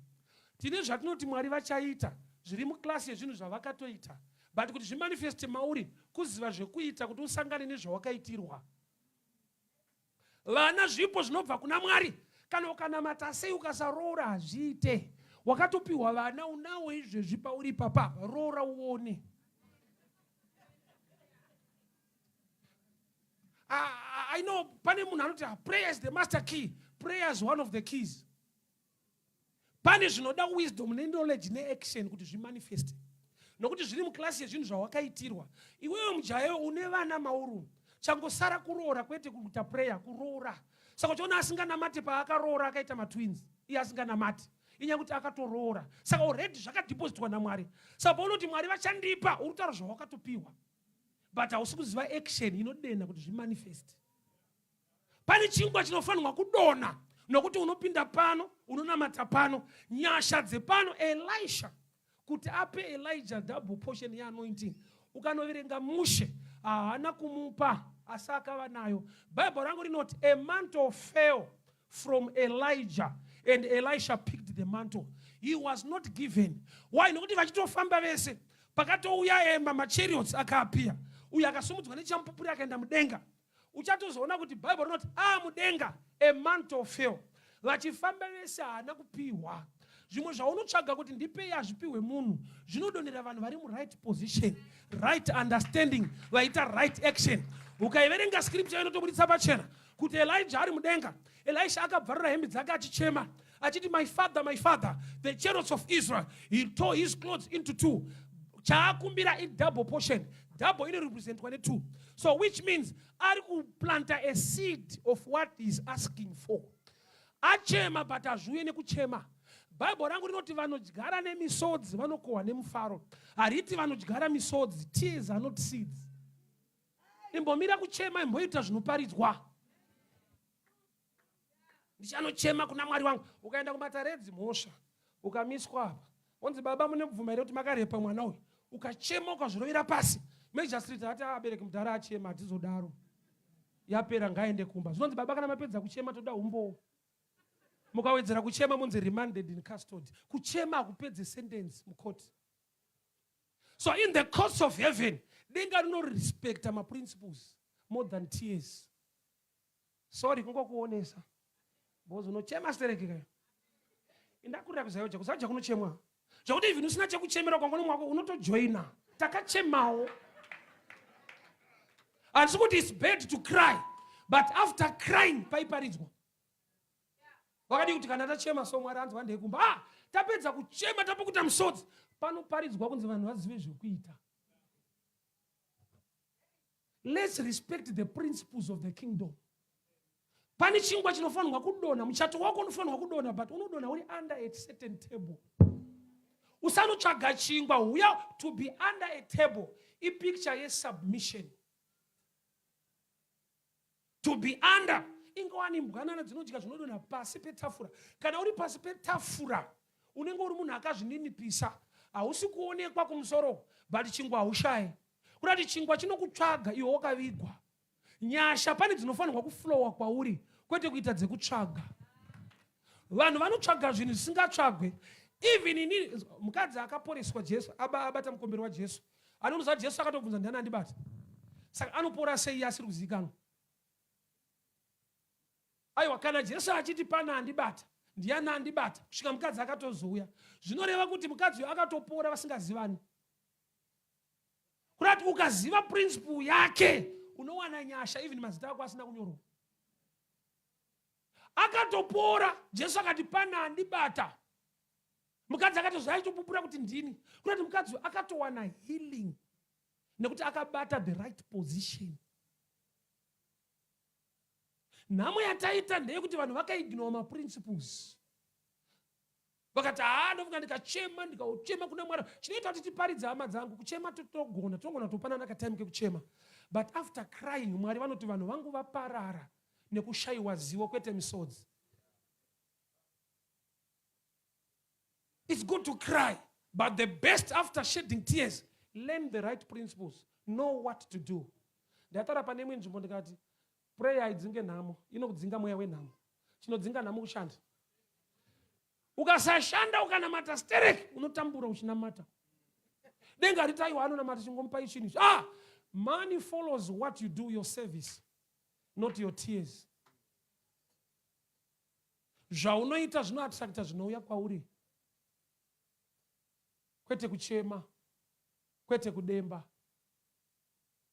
Tine zvatinoti Mwari vachaita zviri muklasi yezvinhu zvavakatoita. But kuti zvimanifeste mauri, kuziva zvekuita kuti usangane nezvawakaitirwa. Vana zvipo zvinobva kuna Mwari. Kana ukanamata sei ukasaroora hazviite. Wakatopiwa vana unawo izvezvi pauri papa, roora uone. I know pane munhu anoti prayer is the master key. Prayer is one of the keys. Pane zvinoda wisdom neknowledge neaction kuti zvimanifeste, nokuti zviri muklasi yezvinhu zvawakaitirwa iwewe. Mujayo une vana mauru, changosara kuroora, kwete kuita prayer, kuroora. Saka uchiona asinganamati, paakaroora akaita matwins iye asinganamati, inyaya kuti akatoroora. Saka already zvakadepositwa naMwari. Saka paunoti Mwari vachandipa, uri kutaura zvawakatopiwa, but hausi kuziva action inodena kuti zvimanifest. Pane chingwa chinofanirwa kudonha nokuti unopinda pano, unonamata pano, nyasha dzepano. Elisha kuti ape Elijah double portion yeanointing, ukanoverenga mushe, haana kumupa asi akava nayo. Bhaibheri rangu rinoti a mantle fell from Elijah and Elisha picked the mantle. He was not given. Why? Nokuti vachitofamba vese, pakatouya ema machariots akaapia, uyo akasumudzwa nechamupupuri akaenda mudenga. Uchatozoona kuti Bhaibheri rinoti a mudenga a mantle fell. Vachifamba vese haana kupiwa. Zvimwe zvaunotsvaga kuti ndipei hazvipiwe munhu, zvinodonera vanhu vari muright position, right understanding, vaita right action. Ukaiverenga scripture inotobuditsa pachena kuti Elijah ari mudenga, Elisha akabvarura hembe dzake achichema achiti, "My father, my father, the chariots of Israel." He tore his clothes into two. Chaakumbira idouble portion. Double inorepresentwa ne2, so which means ari kuplanta a seed of what he is asking for. Achema, but hazviuye nekuchema. Bhaibheri rangu rinoti vanodyara nemisodzi vanokohwa nemufaro. Hariti vanodyara misodzi. Tears are not seeds. Imbomira kuchema, imboita zvinoparidzwa. Ndichanochema kuna Mwari wangu. Ukaenda kumataredzi mhosva, ukamiswa apa, onzi, "Baba, mune bvuma here kuti makarepa mwana uyu?" Ukachema, ukazvirovera pasi. Magistrate ati abereki mudhara achema hatizodaro. Yapera ngaende kumba. Zvinonzi baba kana mapedza kuchema toda umbowo. Mukawedzera kuchema monzi remanded in custody. Kuchema hakupedze sentence mucourt. So in the courts of heaven, denga rinorespecta maprinciples more than tears. Sorry kungokuonesa. Because unochema stereki kayo. Indakurira kuZaoga, kuZaoga kunochemwa. Zvekuti even usina chekuchemera kwangoni mwako unotojoina. Takachemawo. Handisi kuti it's bad to cry, but after crying paiparidzwa. Wakadii kuti kana tachema so Mwari anzwa ndekumba. Ah, tapedza kuchema tapukuta misodzi. Panoparidzwa kunzi vanhu vazive zvekuita. Let's respect the principles of the kingdom. Pane chingwa chinofanirwa kudonha, muchato wako unofanirwa kudonha, but unodonha uri under a certain table. Usanotsvaga chingwa, huya to be under a table. Ipicture yesubmission. To be under. Ingowani mbwanana dzinodya zvinodonha pasi petafura. Kana uri pasi petafura, unenge uri munhu akazvininipisa. Hausi kuonekwa kumusoro, but chingwa haushayi. Kuda kuti chingwa chinokutsvaga iwe wakavigwa. Nyasha pane dzinofanirwa kuflowa kwauri, kwete kuita dzekutsvaga. Vanhu vanotsvaga zvinhu zvisingatsvagwe. Even ini, mukadzi akaporeswa Jesu, abata mukombero waJesu. Anomuziva Jesu akatobvunza ndiani andibata. Saka anopora sei iye asiri kuzivikanwa? Aiwa, kana Jesu achiti pana andibata, ndiani andibata, kusvika mukadzi akatozouya. Zvinoreva kuti mukadzi uyu akatopora vasingazivani. Kurati ukaziva principle yake, unowana nyasha even mazita ako asina kunyorwa. Akatopora, Jesu akati pana andibata. Mukadzi akatozouya achitopupura kuti ndini. Kurati mukadzi uyu akatowana healing nekuti akabata the right position. Nhamo yataita ndeyekuti vanhu vakaignore maprinciples. Vakati haa ndofunga ndikachema ndikauchema kuna Mwari. Chinoita kuti tiparidze hama dzangu kuchema togona togona kutopanana katime kekuchema. But after crying Mwari vanoti vanhu vangu vaparara nekushaiwa zivo kwete misodzi. It's good to cry, but the best after shedding tears, learn the right principles, know what to do. Ndataura pane imwe nzvimbo ndikati prayer haidzinge nhamo, inokudzinga mweya wenhamo. Chinodzinga nhamo kushanda. Ukasashanda ukanamata sterek, unotambura uchinamata. Denga ritaiwa anonamata chingomupa ichinhu. Money follows what you do, your service, not your tears. Zvaunoita zvinoattracta zvinouya kwauri, kwete kuchema, kwete kudemba.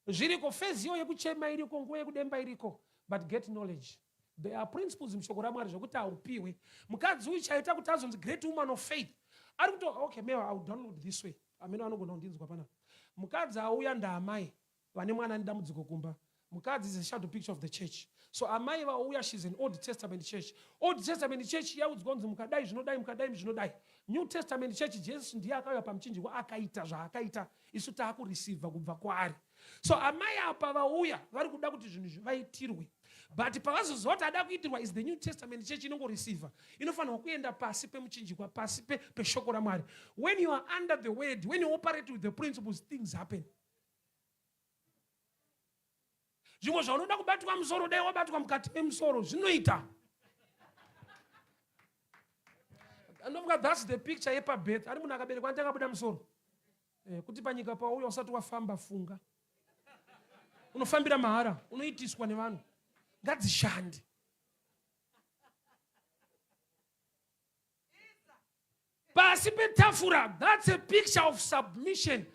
Zviriko, phase iyo yekuchema iriko, nguva yekudemba iriko, but get knowledge. There are principles mushoko raMwari zvekuti haupiwe. Mukadzi uyu chaita kuti azonzi great woman of faith. Ari kuto, okay, maybe I will download this way. Ameno anogona kundinzwa panapa. Mukadzi auya ndaamai vane mwana ane dambudziko kumba. Mukadzi is a shadow picture of the church. So amai vauya, she's an Old Testament church. Old Testament church yaudzwa kunzi mukadai zvinodai, mukadai zvinodai. New Testament church, Jesu ndiye akauya pamuchinjikwa akaita zvaakaita, isu taakureceiva kubva kwaari. So amai apa vauya vari kuda kuti zvinhu zvivaitirwe, but pavazoziva kuti ada kuitirwa is the New Testament church inongoreceiva, inofanirwa kuenda pasi pemuchinjikwa, pasi peshoko raMwari. When you are under the word, when you operate with the principles, things happen. Zvimwe zvaunoda kubatwa musoro, dai wabatwa mukati memusoro zvinoita. Anofunga that's the picture yepabirth. Ari munhu akaberekwa anti akabuda musoro. Kuti panyika pauya usati wafamba funga. Unofambira mahara, unoitiswa nevanhu. Ngadzishande. Pasi petafura, that's a picture of submission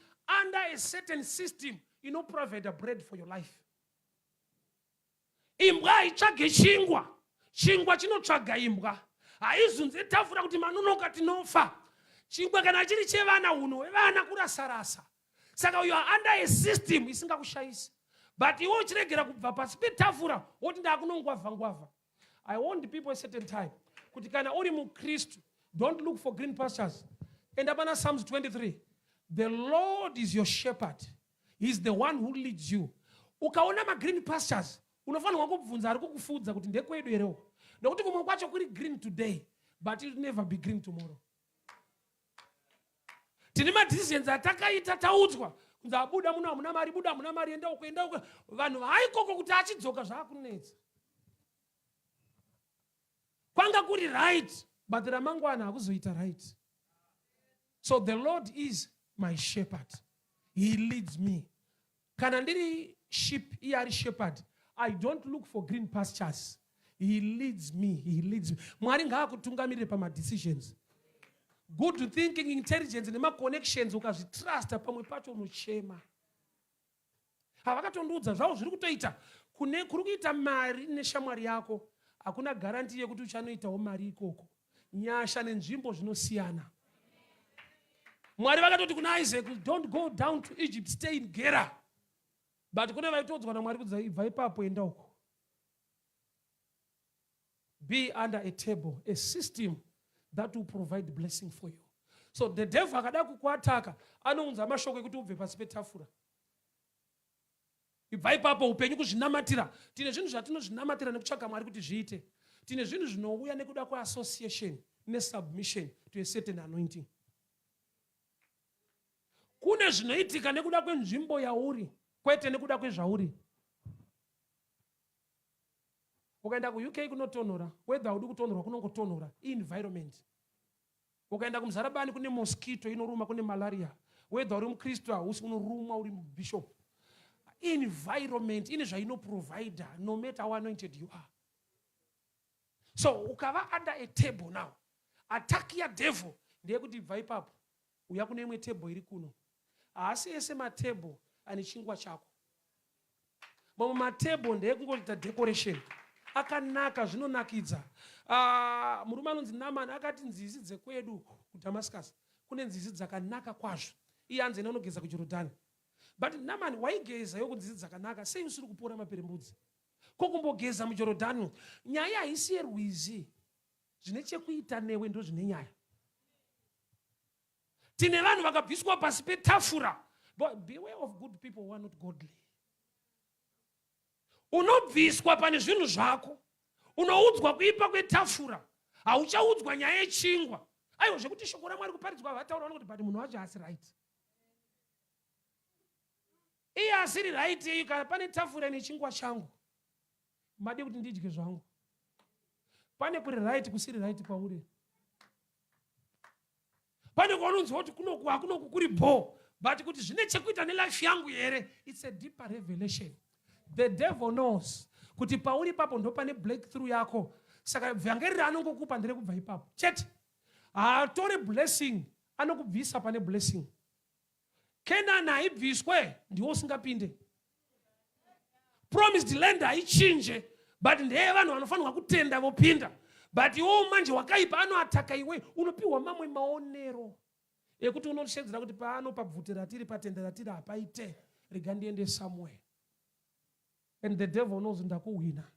under a certain system inoprovide bread for your life. Imbwa haitsvage chingwa, chingwa chinotsvaga imbwa. Haizunze tafura kuti manonoka tinofa. Chingwa kana chiri chevana, hunhu hwevana kurasarasa. Saka you are under a system isingakushayisi. But iwe uchiregera kubva pasi petafura woti ndakunongwavha ngwavha. I warned people a certain time kuti kana uri muKristu, don't look for green pastures. Enda pana Psalms 23. The Lord is your shepherd. He is the one who leads you. Ukaona magreen pastures, unofanirwa kubvunza ari kukufudza kuti ndekwedu here? Nokuti kumwe kwacho kuri green today, but it will never be green tomorrow. Tine madecisions atakaita taudzwa Kunzi abuda muno hamuna mari, buda hamuna mari, enda uko, enda uko. Vanhu vaikoko kuti achidzoka zvaakunetsa. Kwanga kuri right, but ramangwana hakuzoita right. So the Lord is my shepherd. He leads me. Kana ndiri sheep, iye ari shepherd. I don't look for green pastures. He leads me. He leads me. Mwari ngaakutungamirire pamadecisions. Good thinking, intelligence nemaconnections ukazvitrusta pamwe pacho unochema. Havakatondiudza zvavo zviri kutoita kune kuri kuita mari neshamwari yako hakuna garanti yekuti uchanoitawo mari ikoko. Nyasha nenzvimbo zvinosiyana. Mwari vakatoti kuna Isaac, don't go down to Egypt, stay in Gera. But kune vaitoudzwa naMwari kuti ibva ipapo enda uko. Be under a table, a system that will provide blessing for you. So the devil akada kukuataka anounza mashoko ekuti ubve pasi petafura. Ibva ipapo upenyu kuzvinamatira. Tine zvinhu zvatinozvinamatira nekutsvaga Mwari kuti zviite. Tine zvinhu zvinouya nekuda kweassociation nesubmission to a certain anointing. Kune zvinoitika nekuda kwenzvimbo yauri, kwete nekuda kwezvauri. Ukaenda kuUK kunotonhora, whether haudi kutonhorwa kunongotonhora, environment. Ukaenda kuMuzarabani kune mosquito inoruma, kune malaria. Whether uri muKristu hausi unorumwa uri bishop. Environment ine zvainoprovider no matter how anointed you are. So ukava under a table now, attack ya devil ndeyekuti ibva ipapo uya kune imwe table iri kuno. Haasi ese matable ane chingwa chako. Mamwe matable ndeekungoita decoration akanaka zvinonakidza. Murume anonzi Naaman akati nzizi dzekwedu kuDamascus kune nzizi dzakanaka kwazvo. Iye anzi enda unogeza kuJorodhani. But Naaman waigeza iwe kunzizi dzakanaka sei usiri kupora maperembudzi? Ko kumbogeza muJorodhani? Nyaya haisi yerwizi, zvine chekuita newe ndozvine nyaya. Tine vanhu vakabviswa pasi petafura. But beware of good people who are not godly. Unobviswa pane zvinhu zvako, unoudzwa kuipa kwetafura, hauchaudzwa nyaya yechingwa. Aiwa zvekuti shoko raMwari kuparidzwa vataura vanoti but munhu wacho haasi right. Iye asiri right iyi kana pane tafura nechingwa changu madi kuti ndidye zvangu. Pane kuri right kusiri right kwauri. Pane kwaunonzwa kuti kunoku hakunoku kuri bho, but kuti zvine chekuita nelife yangu here, it's a deeper revelation. The devil knows kuti pauri ipapo ndopane breakthrough yako, saka vhangeri raanongokupa nderekubva ipapo chete. Haatore blessing, anokubvisa pane blessing. Canaan haibviswe, ndiwo usingapinde. Promised land haichinje, but ndeye vanhu vanofanirwa kutenda vopinda. But iwewo manje wakaipa anoataka iwe, unopiwa mamwe maonero ekuti unoshedzera kuti paano pabvute ratiri patende ratiri hapaite, rega ndiende somewhere. And the devil knows ndakuhwina.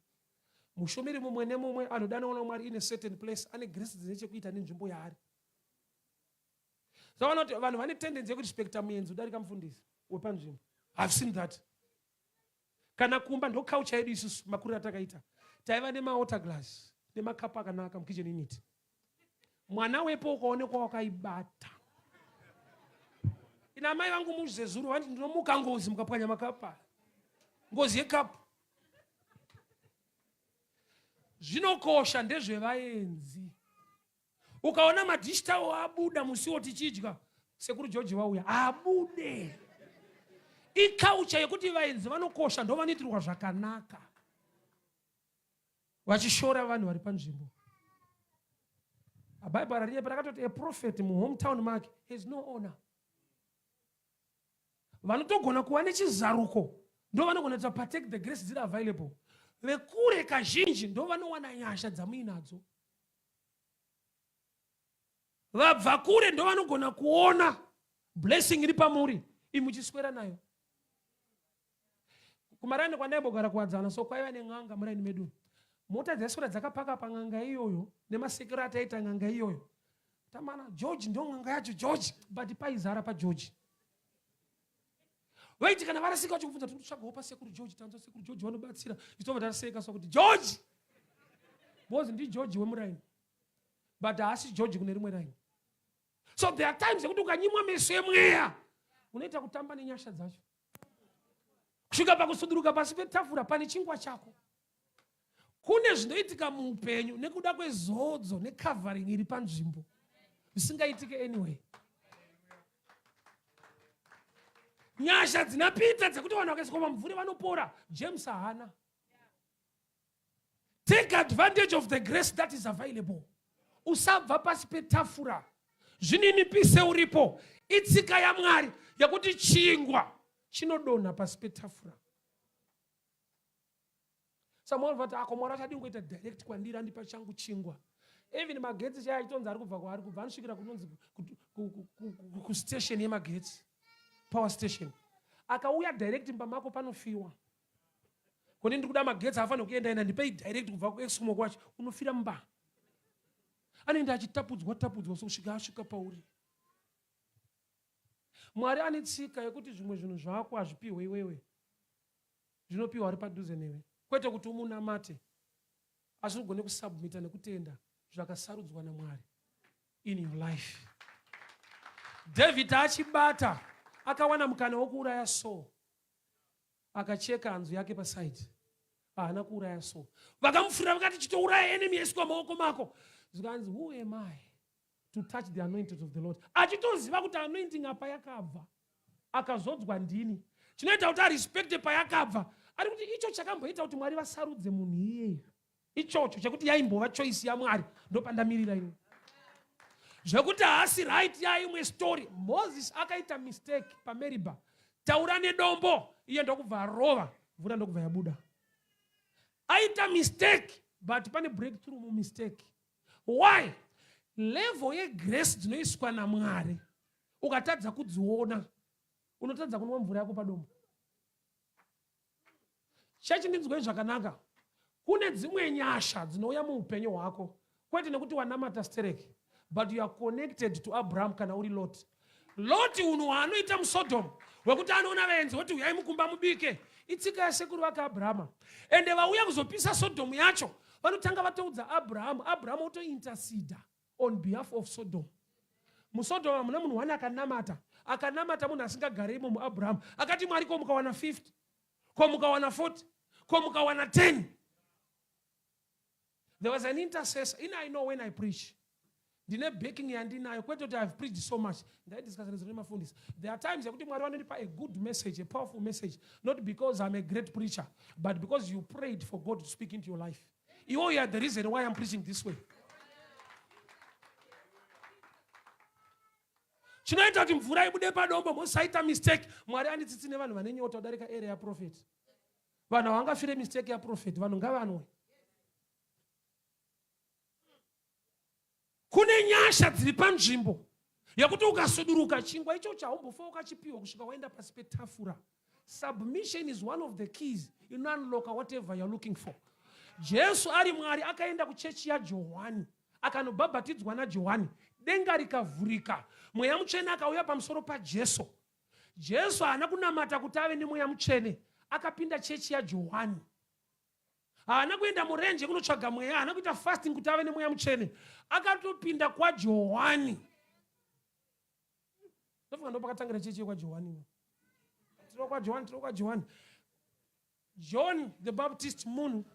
Mushumiri mumwe nemumwe anodanwa naMwari in a certain place ane grace dzine chekuita nenzvimbo yaari. Zaona kuti vanhu vane tendency yekurespecta muenzi kudarika mufundisi wepanzvimbo. I've seen that. Kana kumba ndo culture yedu isusu makuriro atakaita. Taiva nemawater glass nemakapu akanaka mukitchen unit. Mwana wepo ukaonekwa wakaibata. Ina amai vangu muzezuru vanti ndinomuka ngozi mukapwanya makapu. Ngozi yekapu. Zvinokosha ndezvevaenzi. Ukaona madish towel abuda musiwo tichidya, sekuru George vauya, abude. Iculture yekuti vaenzi vanokosha ndovanoitirwa zvakanaka, vachishora vanhu vari panzvimbo. Bhaibheri rarinyepa rakatoti a prophet muhometown make has no honor. Vanotogona kuva nechizaruko ndo vanogona kuita partake the grace dziri available. Vekure kazhinji ndo vanowana nyasha dzamuinadzo. Vabva kure ndo vanogona kuona blessing iri pamuri imuchiswera nayo. Kumaraini kwandaimbogara kuwadzana so kwaiva nen'anga muraini medu. Mota dzaiswera dzakapaka pan'anga iyoyo nemasekero ataita n'anga iyoyo. Tamana George ndo n'anga yacho George, but paizara paGeorge. Vaiti kana varasika vachikubvunza tinotsvagawo pasekuru George, tanzwa sekuru George vanobatsira. Isu taseka so kuti George. Because ndi George wemuraini. But haasi George kune rimwe raini. So there are times yekuti ukanyimwa meso emweya. Unoita kutamba nenyasha dzacho kusvika pakusuduruka pasi petafura pane chingwa chako. Kune zvinoitika muupenyu nekuda kwezodzo necovering iri panzvimbo zvisingaitike anyway. Nyasha dzina Peter dzekuti vanhu vakaiswa pamumvuri vanopora, James haana. Take advantage of the grace that is available. Usabva pasi petafura. Zvininipise uripo. Itsika yaMwari yekuti chingwa chinodonha pasi petafura. Samuel vati ako Mwari achadi kungoita direct kwandiri andipa changu chingwa. Even magetsi chaya achitonzi ari kubva kwaari kubva anosvikira kunonzi kustation yemagetsi power station. Akauya direct mumba mako panofiwa. Kune ndiri kuda magetsi afanira kuenda enda ndipei direct kubva kuExmo kwacho unofira mumba. Anoenda achitapudzwa tapudzwa so kusvika asvika pauri. Mwari ane tsika yekuti zvimwe zvinhu zvako hazvipihwe iwewe. Zvinopiwa ari padhuze newe. Kwete kuti umunamate asi ugone kusubmita nekutenda zvakasarudzwa naMwari in your life. David achibata akawana mukana wokuuraya Saul. Akacheka hanzu yake paside. Haana kuuraya Saul. Vakamufurira vakati chitouraya enemy yaiswa maoko mako. Zvikanzi who am I to touch the anointed of the Lord? Achitoziva kuti anointing apa yakabva. Akazodzwa ndini. Chinoita kuti arespecte payakabva. Ari kuti icho chakamboita kuti Mwari vasarudze munhu iyeyu. Ichocho chekuti yaimbova choice yaMwari ndopandamirira ini. Zvekuti haasi right yaimwe story. Moses akaita mistake paMeriba. Taura nedombo iye ndokubva arova mvura ndokubva yabuda. Aita mistake but pane breakthrough mumistake. Why? Level yegrace dzinoiswa naMwari ukatadza kudziona unotadza kunwa mvura yako padombo. Chechi ndinzwei zvakanaka. Kune dzimwe nyasha dzinouya muupenyu hwako kwete nekuti wanamata stereki but you are connected to Abraham kana uri Lot. Lot unhu hwaanoita muSodom hwekuti anoona vaenzi voti huyai mukumba mubike itsika yasekuru vake Abrahama. Ende vauya kuzopisa Sodom yacho vanotanga vatoudza Abraham, Abraham otointerceda on behalf of Sodom. MuSodom hamuna munhu wani akanamata, akanamata munhu asingagare imomo Abraham. Akati Mwari ko mukawana 50, ko mukawana 40, ko mukawana 10. There was an intercessor. In I know when I preach. Ndine backing yandinayo kwete kuti I've preached so much. Ndaidiscussa nezuro nemafundisi. There are times yekuti Mwari vanondipa a good message, a powerful message, not because I'm a great preacher, but because you prayed for God to speak into your life. Iwo you are the reason why I'm preaching this way. Chinoita kuti mvura ibude padombo musaita mistake. Mwari anditsitsi nevanhu vane nyota kudarika area yaprophet. Vanhu havangafire mistake yaprophet, vanhu ngavanwe. Kune nyasha dziri panzvimbo yekuti ukasuduruka chingwa ichocho haumbofa wakachipiwa kusvika waenda pasi petafura. Submission is one of the keys inounlocka whatever you're looking for. Jesu ari Mwari akaenda kuchechi yaJohani akanobhabhatidzwa naJohani, denga rikavhurika, Mweya Mutsvene akauya pamusoro paJesu. Jesu haana kunamata kuti ave neMweya Mutsvene, akapinda chechi yaJohani. Haana kuenda murenje kunotsvaga mweya, haana kuita fasting kuti ave nemweya mutsvene. Akatopinda kwaJohani. Ndofunga ndopakatangira chechi yekwaJohani. Tiri kwaJohani, tiri kwaJohani. John the Baptist munhu,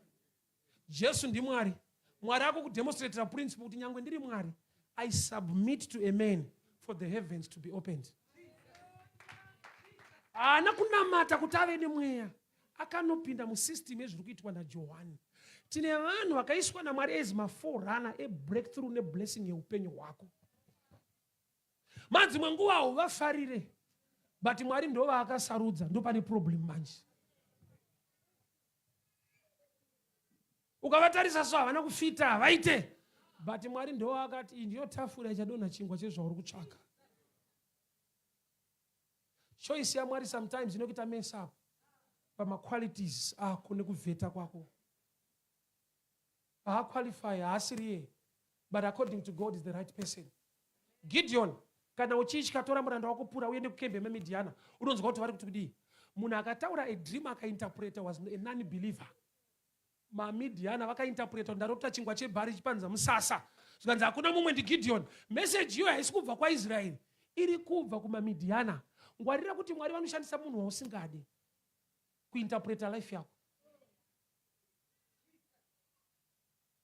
Jesu ndiMwari. Mwari akukudemonstratira principle kuti nyangwe ndiri Mwari, I submit to a man for the heavens to be opened. Haana kunamata kuti ave nemweya. Akanopinda musystem yezviri kuitwa naJohani. Tine vanhu vakaiswa naMwari as maforerunner ebreakthrough neblessing yeupenyu hwako. Madzimwe nguva hauvafarire but Mwari ndovaakasarudza, ndopane problem manje. Ukavatarisa so havana kufita, havaite, but Mwari ndovaakati iyi ndiyo tafura ichadonha chingwa chezvauri kutsvaka. Choice yaMwari sometimes inokuita mess up pamaqualities ako nekuvheta kwako. Haaqualify, haasiriye, but according to God is the right person. Gideon, kana uchitya tora muranda wako Pura uende kukembe yemaMidiana, unonzwa kuti vari kuti kudii. Munhu akataura a dream akainterpreta was a non-believer. MaMidiana vakainterpreta kuti ndarota chingwa chebhari chipanza musasa, zvikanzi hakuna mumwe ndiGideon. Message iyoyo haisi kubva kwaIsraeri, iri kubva kumaMidiana. Ngwarira kuti Mwari vanoshandisa munhu wausingadi kuinterpreta life yako.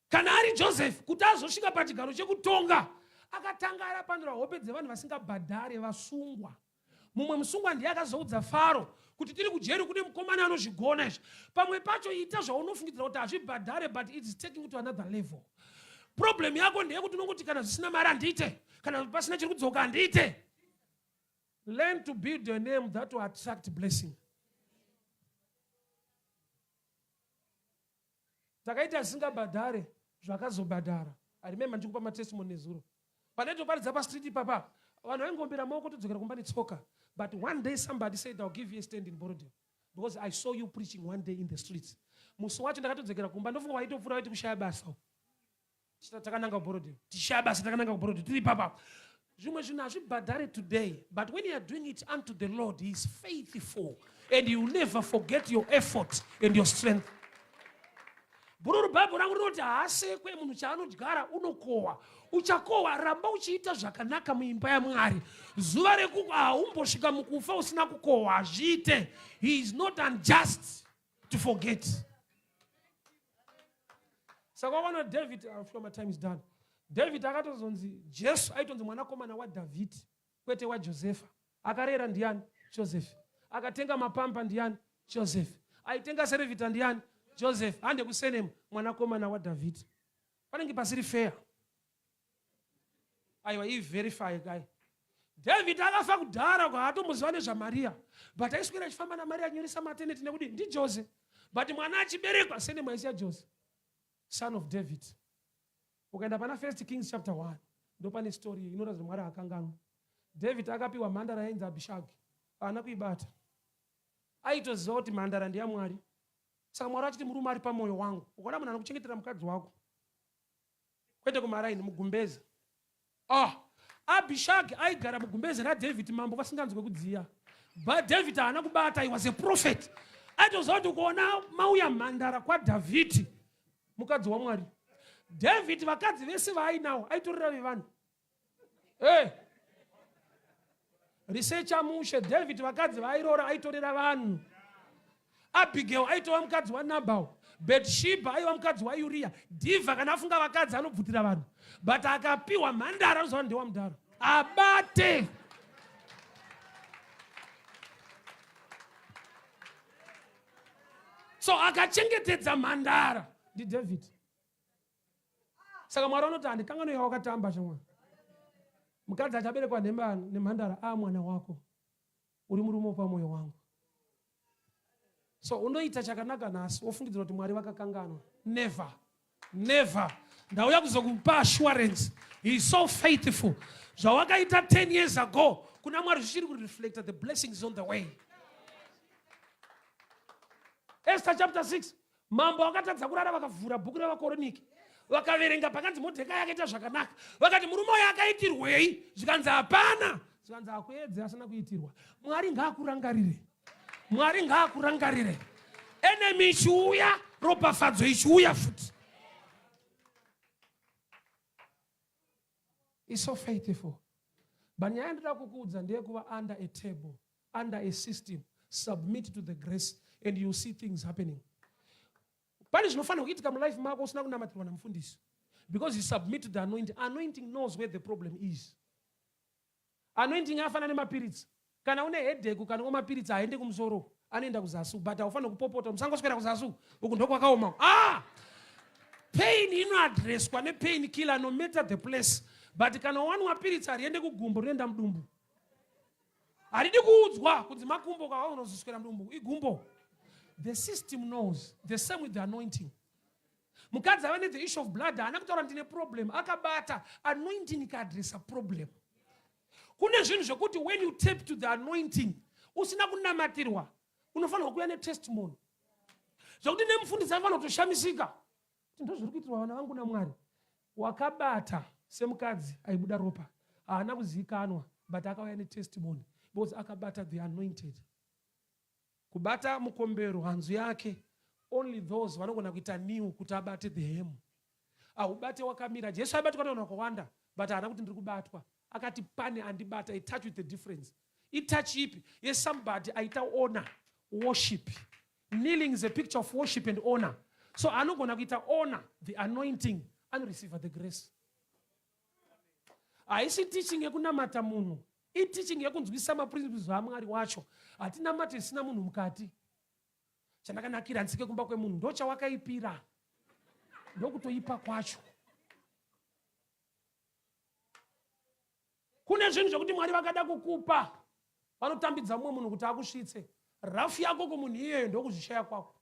Kana ari Joseph, kuti azosvika pachigaro chekutonga, akatanga arapandura hope dzevanhu vasingabhadhare vasungwa. Mumwe musungwa ndiye akazoudza Faro kuti tiri kujeri kune mukomana anozvigona izvi. Pamwe pacho ita zvaunofungidzira kuti hazvibhadhare, but it's taking you to another level. Problem yako ndeyekuti unongoti kana zvisina mari handiite, kana pasina chiri kudzoka handiite. Learn to build your name that will attract blessing. Takaita zvisingabhadhare zvakazobhadhara. I remember ndichikupa matestimony nezuro. Pandaitoparidza pastreet ipapa, vanhu vaingombera maoko todzokera kumba netsoka. But one day somebody said I'll give you a stand in Borrowdale because I saw you preaching one day in the streets. Musi wacho ndakatodzokera kumba ndofunga waitopfuura waiti kushaya basa. Takananga kuBorrowdale. Tishaya basa takananga kuBorrowdale tiri ipapa. Zvimwe zvinhu hazvibhadhare today, but when you are doing it unto the Lord, he is faithful and he will never forget your effort and your strength. Bhururu Bible rangu rinoti haasekwe munhu chaanodyara unokohwa. Uchakohwa, ramba uchiita zvakanaka muimba yaMwari. Zuva reku haumbosvika mukufa usina kukohwa, hazviite. He is not unjust to forget. Saka wakaona David, I'm sure my time is done. David akatozonzi Jesu aitonzi mwanakomana waDhavhidhi kwete waJosefa. Akarera ndiani? Joseph. Akatenga mapampa ndiani? Joseph. Aitenga serevita ndiani? Joseph. Hande kusenemu mwanakomana waDhavhidhi. Panenge pasiri fair. Aiwa, i verify guy. David akafa kudhara kwaatomuziva nezvaMaria, but aiswera achifamba naMaria anyoresa mateneti nekuti ndiJose, but mwana achiberekwa senemu aisiya Jose, son of David. Ukaenda pana First Kings chapter 1 ndopane story inoratidza Mwari akanganwa. David akapiwa mhandara yainzi Abishagi, haana kuibata. Aitoziva kuti mhandara ndeyaMwari. Saka Mwari achiti murume ari pamoyo wangu. Ukaona munhu anokuchengetera mukadzi wako, kwete kumaraini, mugumbeze. Ah, Abishagi aigara mugumbeze raDavid mambo vasinganzwe kudziya. But David haana kubata, he was a prophet. Aitoziva kuti kuona mauya mhandara kwaDhavhidhi, mukadzi waMwari. David vakadzi vese vaainawo aitorera vevanhu. Hey. Researcher mushe, David vakadzi vaairoora aitorera vanhu. Abigail aitova mukadzi waNabal. Bathsheba aiva mukadzi waUria. Diva kana afunga vakadzi anobvutira vanhu. But akapiwa mhandara anoziva ndewa mudhara. Abate. So akachengetedza mhandara ndiDavid. Saka Mwari anoti handikanganwe yawakatamba shamwari. Mukadzi achaberekwa nemhandara a mwana wako. Uri murume pamoyo wangu. So unoita chakanaka nhasi wofungidzira kuti Mwari vakakanganwa. Never. Never. Ndauya kuzokupa assurance. He is so faithful. Zvawakaita 10 years ago kuna Mwari zvichiri kureflecta the blessings on the way. Esther chapter 6 Mambo akatadza kurara, vakavhura bhuku revakoroniki vakaverenga pakanzi Modhekai akaita zvakanaka, vakati murume uyo akaitirwei? Zvikanzi hapana. Zvikanzi akuedze asina kuitirwa. Mwari ngaakurangarire, Mwari ngaakurangarire. Enemy ichiuya, ropafadzo ichiuya futi. Is so faithful. But nyaya yandoda kukuudza ndeyekuva under a table, under a system, submit to the grace and you see things happening. Pane zvinofanira kuitika mulife mako usina kunamatirwa namufundisi, because you submit to the anointing. Anointing knows where the problem is. Anointing afana nemapiritsi. Kana une headache ukanwa mapiritsi haende kumusoro, anoenda kuzasi, but haufaniri kupopota, musangoswera kuzasi uku ndokwakaoma. Pain inoadreswa nepain killer no matter the place, but kana wanwa piritsi hariende kugumbo, rinoenda mudumbu. Haridi kuudzwa kunzi makumbo kawa unozoswera mudumbu, igumbo. The system knows. The same with the anointing. Mukadzi ava nethe issue of blood haana kutaura ndine problem, akabata anointing ikaadresa problem. Kune zvinhu zvekuti when you tap to the anointing usina kunamatirwa unofanirwa kuuya netestimony, zvekuti nemufundisi anofanira kutoshamisika kuti ndozviri kuitirwa vana vangu naMwari. Wakabata semukadzi aibuda ropa haana kuzivikanwa, but akauya netestimony because akabata the anointed. Kubata mukombero hanzu yake, only those vanogona kuita new kuti abate the hem. Ahubate wakamira. Jesu aibatwa nevanhu vakawanda, but haana kuti ndiri kubatwa. Akati pane andibata, a touch with the difference. Itouch ipi yesomebody aita honor worship. Kneeling is a picture of worship and honor. So anogona kuita honor the anointing anoreceive the grace. Haisi teaching yekunamata munhu, iteaching yekunzwisisa maprinciples aMwari wacho. Hatinamate zvisina munhu mukati. Chandakanakira handisike kumba kwemunhu, ndochawakaipira, ndokutoipa kwacho. Kune zvinhu zvekuti Mwari vakada kukupa vanotambidza mumwe munhu kuti akusvitse. Rafu yako kumunhu iyeyo ndokuzvishaya kwako.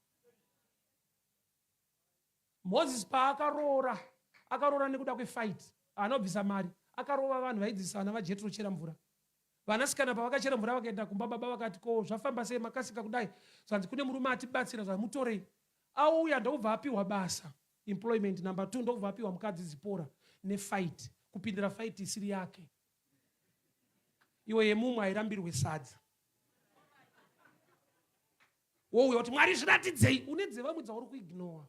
Moses paakaroora, akaroora nekuda kwefight, haana kubvisa mari, akarova vanhu vaidzidzisa vana vaJetro chera mvura. Vanasikana pavakachera mvura vakaenda kumba, baba vakati ko zvafamba sei makasika kudai? Zvanzi kune murume atibatsira, zvanzi mutorei. Auya ndokubva apiwa basa, employment number 2, ndokubva apiwa mukadzi Zipora nefight, kupindira fight isiri yake. Iwe yemumwe hairambirwe sadza. Wouya kuti Mwari zviratidzei, une dzevamwe dzauri kuignore.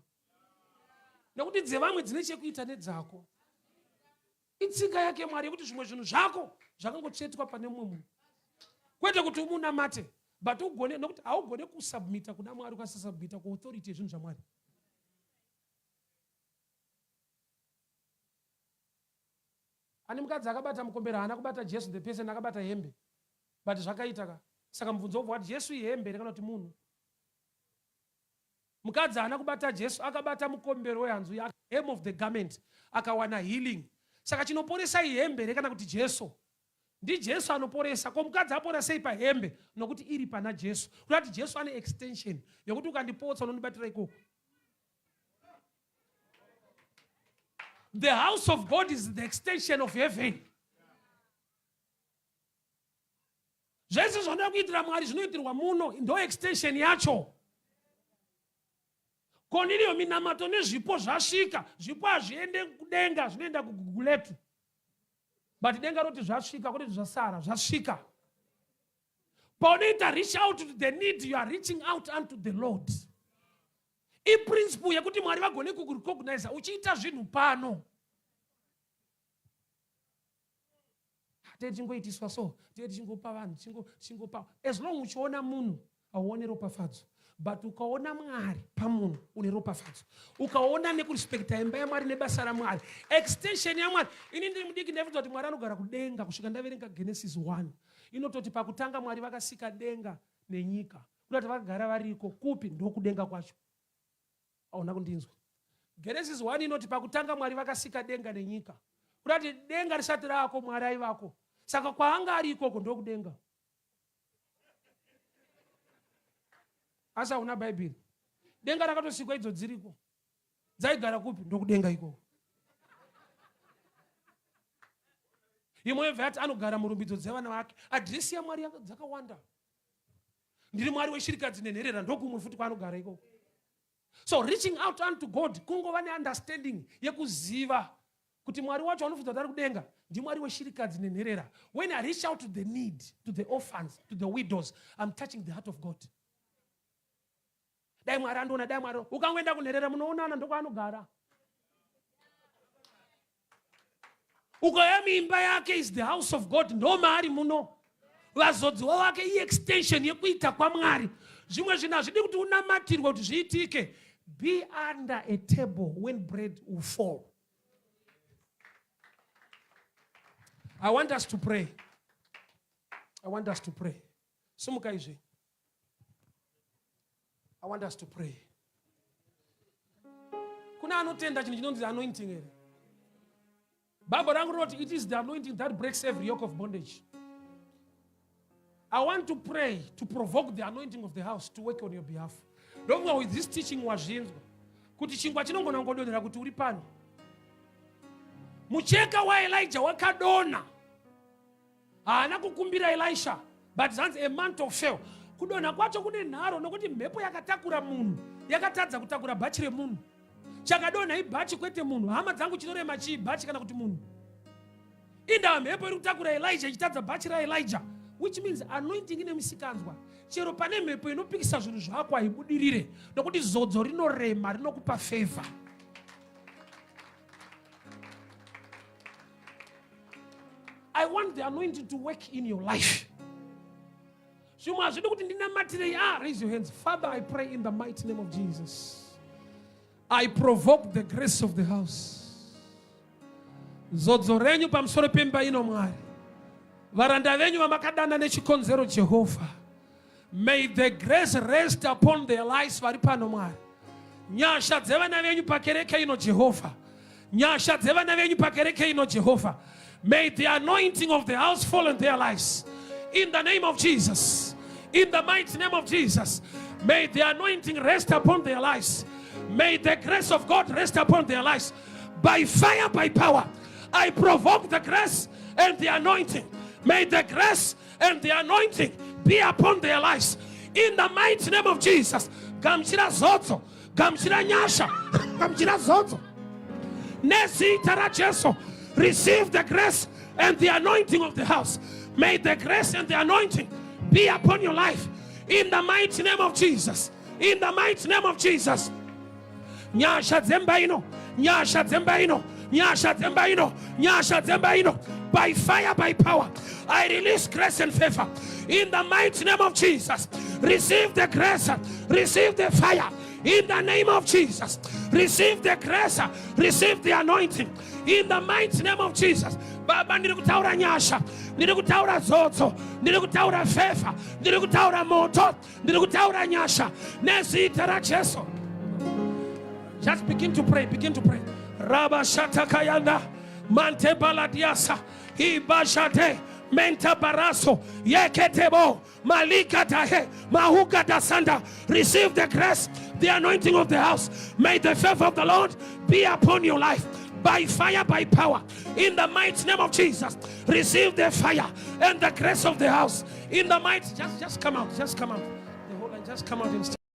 Nekuti dzevamwe dzine chekuita nedzako. Itsika yake Mwari yekuti zvimwe zvinhu zvako zvakangotsvetwa pane mumwe munhu. Kwete kuti umunamate, but ugone, nekuti haugone kusubmita kuna Mwari ukasasubmita kuauthority yezvinhu zvaMwari. Ani mukadzi akabata mukombero haana kubata Jesu the person akabata hembe. But zvakaita ka. Saka mubvunzo wobva wati Jesu ihembe here kana kuti munhu? Mukadzi haana kubata Jesu, akabata mukombero wehanzu yake, hem of the garment, akawana healing. Saka chinoporesa ihembe here kana kuti Jesu? NdiJesu anoporesa. Ko mukadzi apora sei pahembe? Nokuti iri pana Jesu. Kuda kuti Jesu ane extension yokuti ukandipotsa unondibatira ikoko. The house of God is the extension of heaven. Zvese zvanoda kuitira Mwari zvinoitirwa muno, ndo extension yacho. Koniriyo minamato nezvipo zvasvika, zvipo hazviende kudenga, zvinoenda kuguguletu. But denga roti zvasvika, kwete zvasara, zvasvika. Paunoita reach out to the need, you are reaching out unto the Lord. Iprinciple yekuti Mwari vagone kukurecognize uchiita zvinhu pano. Tee tichingoitiswa so, tee tichingopa vanhu, tichingopa. As long uchiona munhu, hauone ropafadzo. But ukaona Mwari pamunhu, une ropafadzo. Ukaona nekurespecta imba yaMwari nebasa raMwari, extension yaMwari. Ini ndiri mudiki ndaifunga kuti Mwari anogara kudenga kusvika ndaverenga Genesis 1. Inototi pakutanga Mwari vakasika denga nenyika. Kuda kuti vakagara variko kupi? Ndokudenga kwacho. Hauna kundinzwa. Genesis 1 inoti pakutanga Mwari vakasika denga nenyika. Kuda kuti denga risati raako Mwari aivako. Saka kwaanga ari ikoko ndokudenga. Asi hauna Bhaibheri. Denga rakatosikwa idzo dziriko. Dzaigara kupi? Ndokudenga ikoko. Imwe yobva yati anogara murumbidzo dzevana vake. Adhiresi yaMwari dzakawanda. Ndiri Mwari weshirikadzi nenherera, ndokumwe futi kwaanogara ikoko. So reaching out unto God kungova neunderstanding yekuziva kuti Mwari wacho anofudza kuti ari kudenga ndiMwari weshirikadzi nenherera. When I reach out to the need, to the orphans, to the widows, I'm touching the heart of God. Dai Mwari andiona, dai Mwari. Ukangoenda kunherera munoonana ndokwaanogara. Ukauya muimba yake is the house of God, ndomaari muno. Vazodziwa wake iextension yekuita kwaMwari. Zvimwe zvinhu hazvidi kuti unamatirwe kuti zviitike. Be under a table when bread will fall. I want us to pray. I want us to pray. Simuka izvi. I want us to pray. Kuna anotenda chinhu chinonzi anointing here? Bible rangu rinoti it is the anointing that breaks every yoke of bondage. I want to pray to provoke the anointing of the house to work on your behalf. Ndokunga with this teaching wazvinzwa kuti chingwa chinongona kungodonhera kuti uri pano. Mucheka waElijah wakadonha. Haana kukumbira Elisha, but zvanzi a mantle fell. Kudonha kwacho kune nharo nokuti mhepo yakatakura munhu yakatadza kutakura bhachi remunhu. Chakadonha ibhachi kwete munhu. Hama dzangu, chinorema chii, bhachi kana kuti munhu? Indawa mhepo iri kutakura Elijah ichitadza bhachi raElijah, which means anointing ine misikanzwa. Chero pane mhepo inopikisa zvinhu zvako haibudirire nokuti zodzo rinorema rinokupa favor. I want the anointing to work in your life. Zvimwe hazvidi kuti ndinamatirei. Ah, raise your hands. Father, I pray in the mighty name of Jesus. I provoke the grace of the house. Zodzo renyu pamusoro pemba ino, Mwari. Varanda venyu vamakadana nechikonzero, Jehovha. May the grace rest upon their lives vari pano, Mwari. Nyasha dzevana venyu pakereke ino, Jehovha. Nyasha dzevana venyu pakereke ino, Jehovha. May the anointing of the house fall on their lives. In the name of Jesus. In the mighty name of Jesus. May the anointing rest upon their lives. May the grace of God rest upon their lives. By fire, by power, I provoke the grace and the anointing. May the grace and the anointing be upon their lives. In the mighty name of Jesus. Gamuchira zodzo, gamuchira nyasha, gamuchira zodzo. Nezita raJesu, receive the grace and the anointing of the house. May the grace and the anointing be upon your life. In the mighty name of Jesus. In the mighty name of Jesus. Nyasha dzemba ino, nyasha dzemba ino, nyasha dzemba ino, nyasha dzemba ino. By fire, by power, I release grace and favor. In the mighty name of Jesus, receive the grace, receive the fire. In the name of Jesus, receive the grace, receive the anointing. In the mighty name of Jesus. Baba, ndiri kutaura nyasha, ndiri kutaura zodzo, ndiri kutaura favor, ndiri kutaura moto, ndiri kutaura nyasha nezita raJesu. Just begin to pray, begin to pray. Raba shatakayanda mante baladiasa ibashate menta baraso yeketebo malika dahe mahuka dasanda. Receive the grace, the anointing of the house. May the favor of the Lord be upon your life. By fire, by power, in the mighty name of Jesus, receive the fire and the grace of the house. In the mighty, just come out, just come out. The whole line, just come out and stand.